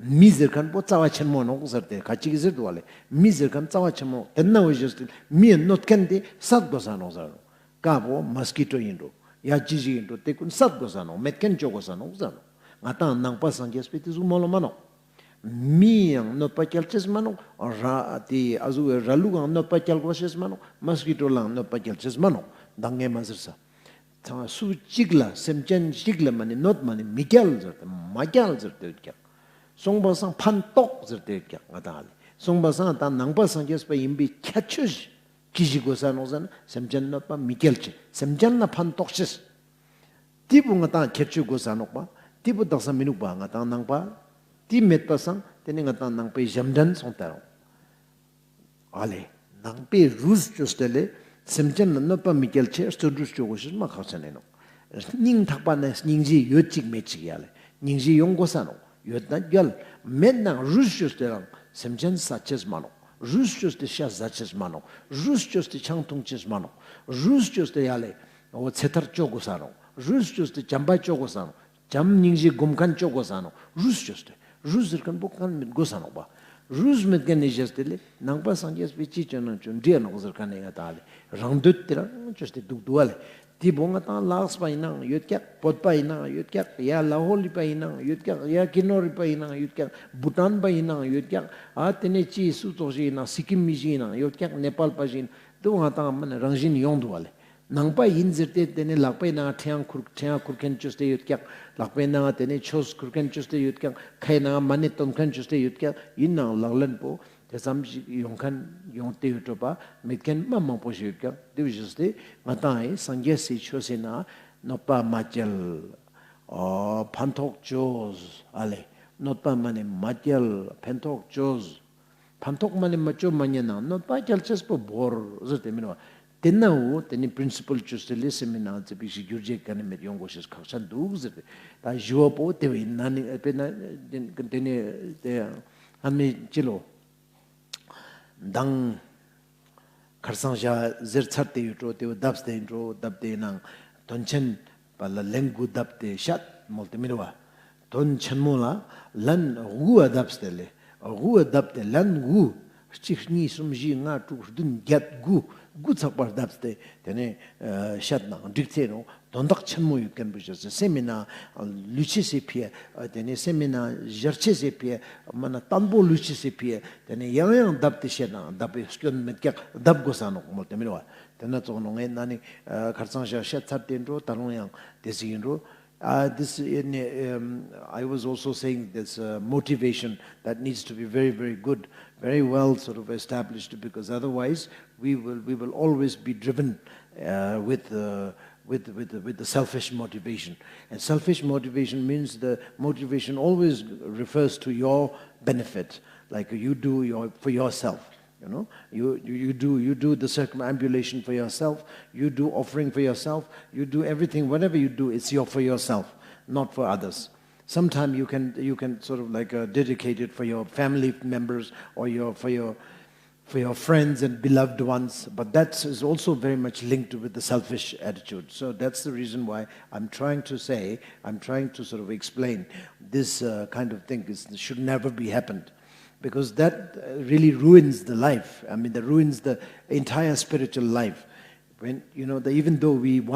མི་ཟེར་ཁན་པོ་རྩ་བ་ཆེན་མོ་ནོག་ཟེར་ཏེ་ཁ་ཅིག་གི་ཟེར་དུག་པ་ལེ། མི་ཟེར་ཁན་རྩ་བ་ཆེན་མོ་ཏེ་ན་བོ་ཞེས་ཏེ་མི་ཡ་གནོད་ཁན་ཏེ་སད་གོས་ས་ནོག་ཟེར་ནོག། ཀ་བོ་མོས་ཀི་ཊོ་ཨིན་འགྲོ་ཡ་ཅི་ཞིག་ཨིན་འགྲོ་ཏེ་གུན་སད་གོས་ས་ནོག། མེད་ཁན་ཅོ་གོས་ས་ནོག་ཟེར་ནོག། ང་ཏང་ནང་པ་སངས་རྒྱས་པའི་ཏེ་ཟུག་མོལ་ལོ་མ་ནོག། མི་ཡང་གནོད་པ་སྐྱལ་ཅེས་མ་ནོག། ར་ཏེ་ཨ་ཟུག་ར་ལུག་ཡང་གནོད་པ་སྐྱལ་གོས་ཤེས་མ་ནོག། མོས་ཀི་ཊོ་ལའང་གནོད་པ་སྐྱལ་ཅེས་མ་ནོག། མདང་ངས་མ་ཟེར་ས། ཚང་སུ་ཅིག་ལ་སེམས་ཅན་ཅིག་ལ་མ་ནེ་གནོད་མ་ནེ་མི་སྐྱལ་ཟེར་ཏེ་མ་སྐྱལ་ཟེར་ཏེ་ཡོད་ཀྱག། སོང་པ་སང་ཕན་ཐོགས་ཟེར་ཏེ་ཡོད་ཀྱག། ང་ཏང་ཨ་ལེ་སོང་པ་སང་ཏ་ནང་པ་སངས་རྒྱས་པ་ཨིན་པའི་ཁྱད་ཆོས་ཅི་ཞིག་གོས་ས་ནོག་ཟེར་ན་སེམས་ཅན་གནོད་པ་མི་སྐྱལ་ཅེས་སེམས་ཅན་ལ་ཕན་ཐོགས་ཅེས། ཏེ་བོ་ང་ཏང་ཁྱད་ཆོས་གོས་ས་ནོག་པ། ཏེ་བོ་དག་ས་མི་ནུག་པ་ང་ཏང་ནང་པ། ཏེ་མེད་པ་སང་ཏེ་ནེ་ང་ཏང་ནང་པའི་ཞབས་འདྲེན་སོང་ཏ་རུང་། ཨ་ལེ། ནང་པའི་རུས་ཅོས་ཏེ་ལེ། སེམས་ཅན་ལ་གནོད་པ་མི་སྐྱལ་ཅེས་རྩོན་རུས་ཅོ་གོས་ཤེས་མ་ཁག་ཆེན་ཨིན་ནོག། སྙིང་ཐག་པ་ནེ་སྙིང་རྗེ་ཡོད་ཅིག་མེད་ཅིག་ཡ་ལེ། སྙིང་རྗེ་ཡོང་གོས་ས་ནོག། ཡོད་ན་རྒྱལ། མེད་ན་རུས་ཅོས་ཏེ་རང་སེམས་ཅན་ཟ་ཅེས་མ་ནོག། རུས་ཅོས་ཏེ་ཤ་ཟ་ཅེས་མ་ནོག། རུས་ཅོས་ཏེ་ཆང་འཐུང་ཅེས་མ་ནོག། རུས་ཅོས་ཏེ་ཡ་ལེ། འོ་ཚེ་ཐར་ཅོ་གོས་ས་ནོག། རུས་ཅོས་ཏེ་བྱམས་པ་ཅོ་གོས་ས་ནོག། བྱམས་སྙིང་རྗེ་སྒོམ་ཁན་ཅོ་གོས་ས་ནོག། རུས་ཅོས་ཏེ། རུས་ཟེར་ཁན་པོ་ཁན་མེད་གོས་ས་ནོག་པ། རུས་མེད་ཁན་ནི་ཞེས་ཏེ་ལེ་ནང་པ་སངས་རྒྱས་པའི་ཅི་ཅོ་ན་ཅོ་འདྲེ་ནོག་ཟེར་ཁན་ནི་ང་ཏང་ལེ་རང་འདོད་ཏེ་རང་ཅོས་ཏེ་དུག་དུག་པ་ལེ། ཏེ་བོ་ང་ཏང་ལ་དྭགས་པ་ཨིན་ནའང་ཡོད་ཀྱག། བོད་པ་ཨིན་ནའང་ཡོད་ཀྱག། ཡ་ལ་ཧོ་ལི་པ་ཨིན་ནའང་ཡོད་ཀྱག། ཡ་ཀི་ནོར་རི་པ་ཨིན་ནའང་ཡོད་ཀྱག། བུ་ཊན་པ་ཨིན་ནའང་ཡོད་ཀྱག། ཨ་ཏེ་ནེ་ཅི་སུ་ཙོགས་ཤིག་ཨིན་ནའང་སི་ཀིམ་མི་ཞིག་ཨིན་ནའང་ཡོད་ཀྱག། ནེ་པཱལ་པ་ཞིག་ཨིན་དུག། ང་ཏང་མ་ནེ་རང་བཞིན་ཡོང་དུག་པ་ལེ། ནང་པ་ཨིན་ཟེར་ཏེ་ཏེ་ནེ་ལག་པའི་ནང་ཕྲེང་ཁུར་ཕྲེང་ཁུར་ཁན་ཅོས་ཏེ་ཡོད་ཀྱག། ལག་པའི་ནང་ཏེ་ནེ་ཆོས་ཁུར་ཁན་ཅོས་ཏེ་ཡོད་ཀྱག། ཁའི་ནང་མ་ཎི་ཏོན་ཁན་ཅོས་ཏེ་ཡོད་ཀྱག། ཨིན་ནའང་ལག་ལེན་པོ་ཏེ་ཙམ་ཞིག་ཡོང་ཁན་ཡོང་ཏེ་ཡོད་འགྲོ་པ་མེད་ཁན་མ་མང་པོ་ཞིག་ཡོད་ཀྱག། ཏེ་བོ་ཞེས་ཏེ་ང་ཏང་ཨེ་སངས་རྒྱས་སི་ཆོས་སི་ནང་གནོད་པ་མ་སྐྱལ། ཨ་ཕན་ཐོགས་ཅོས་ཨ་ལེ། གནོད་པ་མ་ནེ་མ་སྐྱལ་ཕན་ཐོགས་ཅོས། ཕན་ཐོགས་མ་ནེ་མ་ཅོ་མ་ཉན་ན་གནོད་པ་སྐྱལ་ཅེས་པོ་བོར་ཟེར་ཏེ་མེན་པ། ཏེ་ནའོ་ཏེ་ནི་པྲིན་སི་པལ་ཅོས་ཏེ་ལེ་སེམས་སི་ནང་ཙེ་པིག་ཞིག་གྱུར་ཅེས་ཀ་ནེ་མེད་ཡོང་གོས་ཤེས་ཁག་ཆེན་དུག་ཟེར་ཏེ། ཏ་ཞུ་བ་པོ་ཏེ་བོ་ཨིན་ན་ནི་ཨ་པེ་ན་ཏེ་ནེ་ཏེ་ཨ་མི་ཅི་ལོ། མདང་ཁར་སང་ཞག་ཟེར་ཚར་ཏེ་ཡོད་འགྲོ། ཏེ་བོ་དབས་ཏེ་ཨིན་འགྲོ། དབས་ཏེ་ནང་དོན་ཆེན་པ་ལ་ལན་དགུ་དབས་ཏེ་ཤད་མོལ་ཏེ་མི་རུ་བ། དོན་ཆེན་མོ་ལ་ལན་དགུ་བ་དབས་ཏེ་ལེ། དགུ་བ་དབས་ཏེ་ལན་དགུ། གཅིག་གཉིས་གསུམ་བཞི་ལྔ་དྲུག་བདུན་བརྒྱད་དགུ། དགུ་ཚག་པར་དབས་ཏེ་ཏེ་ནེ་ཤད་ན་འགྲིག་ཚེ་ནོ། དོན་དག་ཆེན་མོ་ཡོད་ཁན་པོ་ཞིག་སེམས་སི་ནང་ལུས་ཅེས་སི་ཕི་ཡ། ཏེ་ནེ་སེམས་སི་ནང་ཞར་ཅེས་སི་ཕི་ཡ། མ་ན་བརྟན་པོ་ལུས་ཅེས་སི་ཕི་ཡ། ཏེ་ནེ་ཡང་ཡང་དབས་ཏེ་ཤད་ན་དབས་པའི་སྐྱོན་མེད་ཀྱག། དབས་གོས་ས་ནོག་མོལ་ཏེ་མི་རུ་བ། ཏེ་ན་ཙོགས་ནོ་ངས་ན་ནི་ཁར་སང་ཞག་ཤད་ཚར་ཏེ་འགྲོ། ད་རུང་ཡང་ཏེ་ཟིག་ཨིན་འགྲོ། Uh, this in, um, I was also saying this uh, motivation that needs to be very, very good, very well sort of established, because otherwise we will we will always be driven uh, with uh, with, with, with the selfish motivation. And selfish motivation means the motivation always refers to your benefit, like you do your, for yourself. You know, you, you, you do you do the circumambulation for yourself. You do offering for yourself. You do everything, whatever you do, it's your for yourself, not for others. Sometimes you can you can sort of like uh, dedicate it for your family members or your for your for your friends and beloved ones, but that is also very much linked with the selfish attitude. So that's the reason why I'm trying to say, I'm trying to sort of explain this uh, kind of thing is, should never be happened, because that uh, really ruins the life. I mean, that ruins the entire spiritual life. When, you know, the, even though we